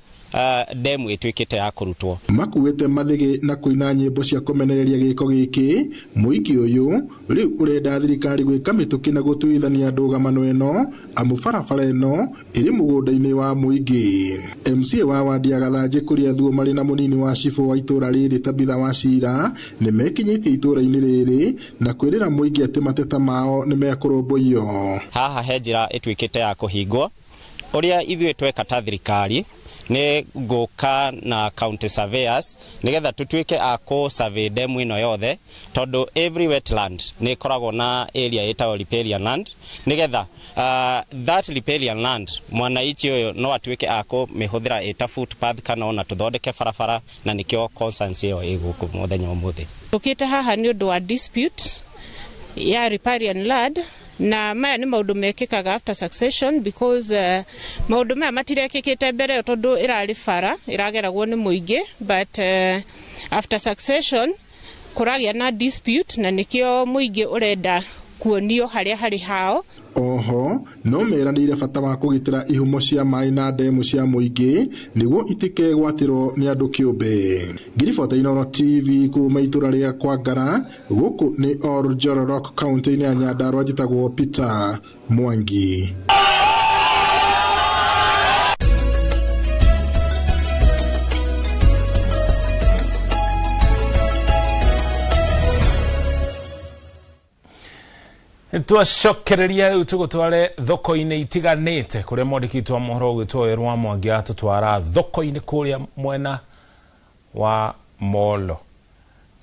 ndemu ĩtuĩkĩte ya kũrutwo. Makuĩte mathĩgĩ na kũina nyĩmbo cia kũmenereria gĩko gĩkĩ. Mũingĩ ũyũ rĩu ũrenda thirikari gwĩka mĩtũkĩ na gũtuithania ndũgamano ĩno, amu barabara ĩno ĩrĩ mũgũnda-inĩ wa mũingĩ. MCA wa wandi ya Gathanjĩ kũrĩa Thuo marĩ na mũnini wa cibũ wa itũra rĩrĩ Tabitha Wachira nĩ mekinyĩtie itũra-inĩ rĩrĩ na kwĩrĩra mũingĩ atĩ mateta mao nĩ mekũrũmbũiyo. Haha he njĩra ĩtuĩkĩte ya kũhingwo. Ũrĩa ithuĩ tweka ta thirikari nĩ ngũka na county surveyors nĩgetha tũtuĩke a kũ survey demu ĩno yothe, tondũ every wetland nĩ ĩkoragwo na area ĩtagwo riparian land, nĩgetha that riparian land mwananchi ũyũ no atuĩke a kũmĩhũthĩra ĩta footpath kana ona tũthondeke barabara, na nĩkĩo concerns ĩyo ĩ gũkũ mũthenya ũmũthĩ. Tũkĩte haha nĩ ũndũ wa dispute ya riparian land, na maya nĩ maũndũ mekĩkaga after succession because maũndũ maya matirekĩkĩte mbere ĩyo tondũ ĩrarĩ bara ĩrageragwo nĩ mũingĩ, but after succession kũragĩa na dispute na nĩkĩo mũingĩ ũrenda kuonio harĩa harĩ hao. Oho no meranĩire bata wa kũgitĩra ihumo cia maĩ na ndemu cia mũingĩ nĩguo itikegwatĩrwo nĩ andũ kĩũmbe. Ngiribota Inooro TV kuma itũra rĩa Kwangara, gũkũ nĩ Oljororok kaunti-inĩ ya Nyandarua, njĩtagwo Peter Mwangi. Twacokereria rĩu tũgũtware thoko-inĩ itiganĩte kũrĩa mwandĩki wa mohoro ũgwĩtwo Werũ wa Mwangi atũtwara thoko-inĩ kũrĩa mwena wa Molo.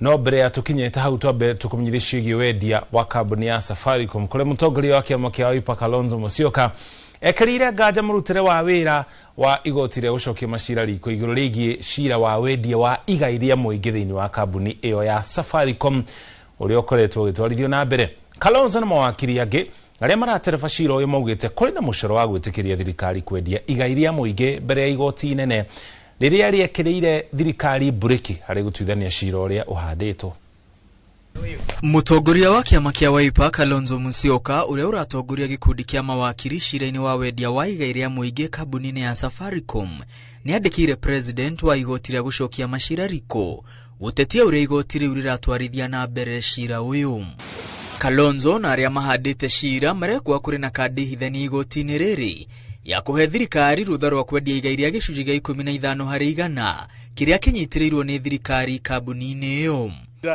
No mbere ya tũkinyĩte hau twambe tũkũmenyithie ciĩgiĩ wendia wa kambuni ya Safaricom kũrĩa mũtongoria wa kĩama kĩa Wiper Kalonzo Musyoka ekĩrĩire nganja mũrutĩre wa wĩra wa igoti rĩa gũcokia macira riko igũrũ rĩgiĩ cira wa wendia wa igai rĩa mũingĩ thĩinĩ wa kambuni ĩyo ya Safaricom ũrĩa ũkoretwo ũgĩtwarithio na mbere. Kalonzo na mawakiri angĩ arĩa maratereba cira ũyũ maugĩte kũrĩ na mũcoro wa gwĩtĩkĩria thirikari kwendia igai rĩa mũingĩ mbere ya igoti inene rĩrĩa rĩekĩrĩire thirikari mburĩki harĩ gũtuithania cira ũrĩa ũhandĩtwo. Mũtongoria wa kĩama kĩa Wiper Kalonzo Musyoka ũrĩa ũratongoria gĩkundi kĩa mawakiri cira-inĩ wa wendia wa igai rĩa mũingĩ kambuni-inĩ ya Safaricom nĩandĩkĩire president wa igoti rĩa gũcokia macira riko gũtetia ũrĩa igoti rĩu rĩratwarithia na mbere cira ũyũ. Kalonzo na arĩa mahandĩte cira marekwa kũrĩ na kandi hithani igoti-inĩ rĩrĩ ya kũhe thirikari rũtha rwa kwendia igai rĩa gĩcunjĩ gĩa 15 harĩ igana kĩrĩa kĩnyitĩrĩirwo nĩ thirikari kambuni-inĩ ĩyo.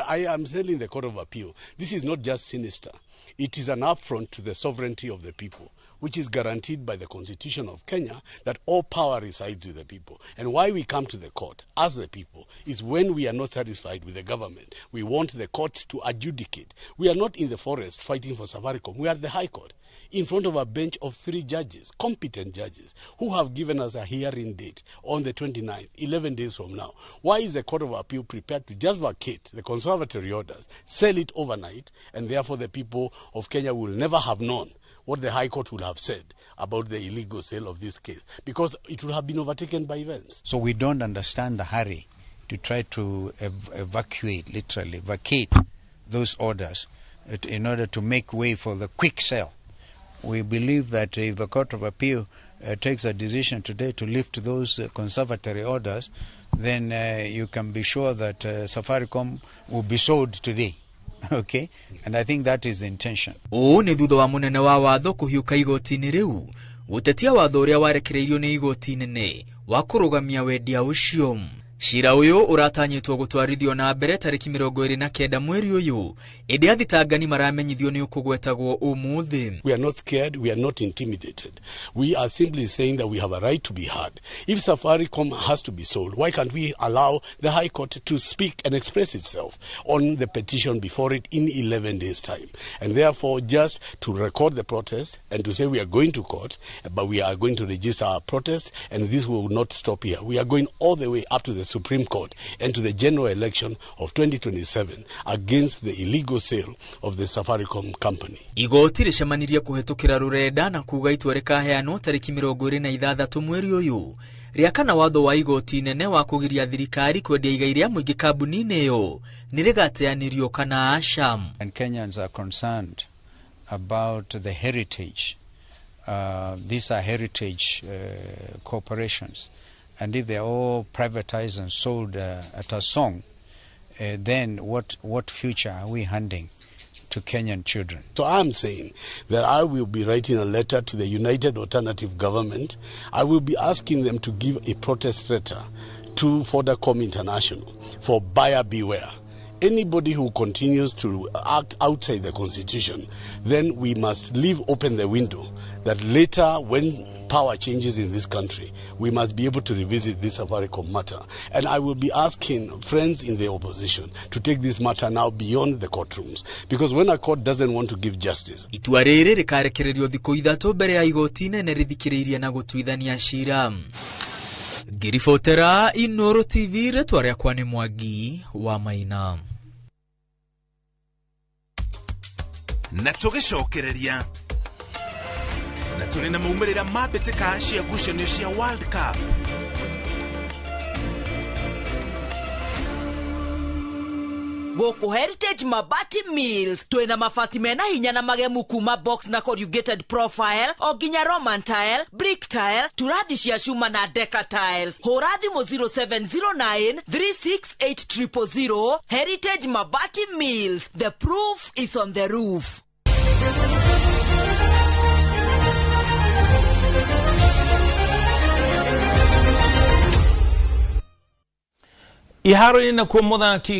I am telling the Court of Appeal, this is not just sinister. It is an affront to the sovereignty of the people, which is guaranteed by the Constitution of Kenya, that all power resides with the people. And why we come to the court as the people is when we are not satisfied with the government. We want the courts to adjudicate. We are not in the forest fighting for Safaricom. We are the High Court, in front of a bench of 3 judges, competent judges, who have given us a hearing date on the 29th, 11 days from now. Why is the Court of Appeal prepared to just vacate the conservatory orders, sell it overnight, and therefore the people of Kenya will never have known what the High Court would have said about the illegal sale of this case, because it would have been overtaken by events. So we don't understand the hurry to try to evacuate, literally vacate those orders in order to make way for the quick sale. We believe that if the Court of Appeal takes a decision today to lift those conservatory orders, then you can be sure that Safaricom will be sold today. Okay? And I think that is the intention. Ũũ nĩ thutha wa mũnene wa watho kũhiũka igoti-inĩ rĩu gũtetia watho ũrĩa warekereirio nĩ igoti inene wa kũrũgamia wendia ũcio. Cira ũyũ ũratanyĩtwo gũtwarithio na mbere tarĩki 29 mweri ũyũ, ĩndĩ athitangani maramenyithio nĩ ũkũgwetagwo ũmũthĩ. We are not scared, we are not intimidated. We are simply saying that we have a right to be heard. If Safaricom has to be sold, why can't we allow the High Court to speak and express itself on the petition before it in 11 days' time? And therefore, just to record the protest and to say we are going to court, but we are going to register our protest, and this will not stop here. We are going all the way up to the Supreme Court and to the general election of 2027 against the illegal sale of the Safaricom company. Igoti rĩcemanirie kũhetũkĩra rũrenda na kuga itua rĩkaheanwo tarĩki 26 mweri ũyũ rĩa kana watho wa igoti inene wa kũgiria thirikari kwendia igai rĩa mũingĩ kambuni-inĩ ĩyo nĩ rĩgateanĩrio kana aca. And Kenyans are concerned about the heritage These are heritage corporations, and if they're all privatized and sold at a song, then what future are we handing to Kenyan children? So I'm saying that I will be writing a letter to the United Alternative Government. I will be asking them to give a protest letter to Vodacom International for buyer beware. Anybody who continues to act outside the constitution, then we must leave open the window that later, when power changes in this country, we must be able to revisit this Safaricom matter. And I will be asking friends in the opposition to take this matter now beyond the courtrooms, because when a court doesn't want to give justice. Itua rĩrĩ rĩkarekererio thikũ 3 mbere ya igoti inene rĩthikĩrĩirie na gũtuithania cira. Ngĩribotera Inooro TV, rĩtwa rĩakwa nĩ Mwangi wa Maina. Na tũgĩcokereria na tũrĩ na maumĩrĩra ma mbĩtĩka cia ngucanio cia World Cup. Gũkũ Heritage Mabati Mills twĩna mabati mena hinya na magemu kuma box na corrugated profile o nginya Roman tile, brick tile, turathi cia cuma na deca tiles. Hũra thimũ 0709 368 000. Heritage Mabati Mills, the proof is on the roof. Iharo-inĩ nakuo mũthaki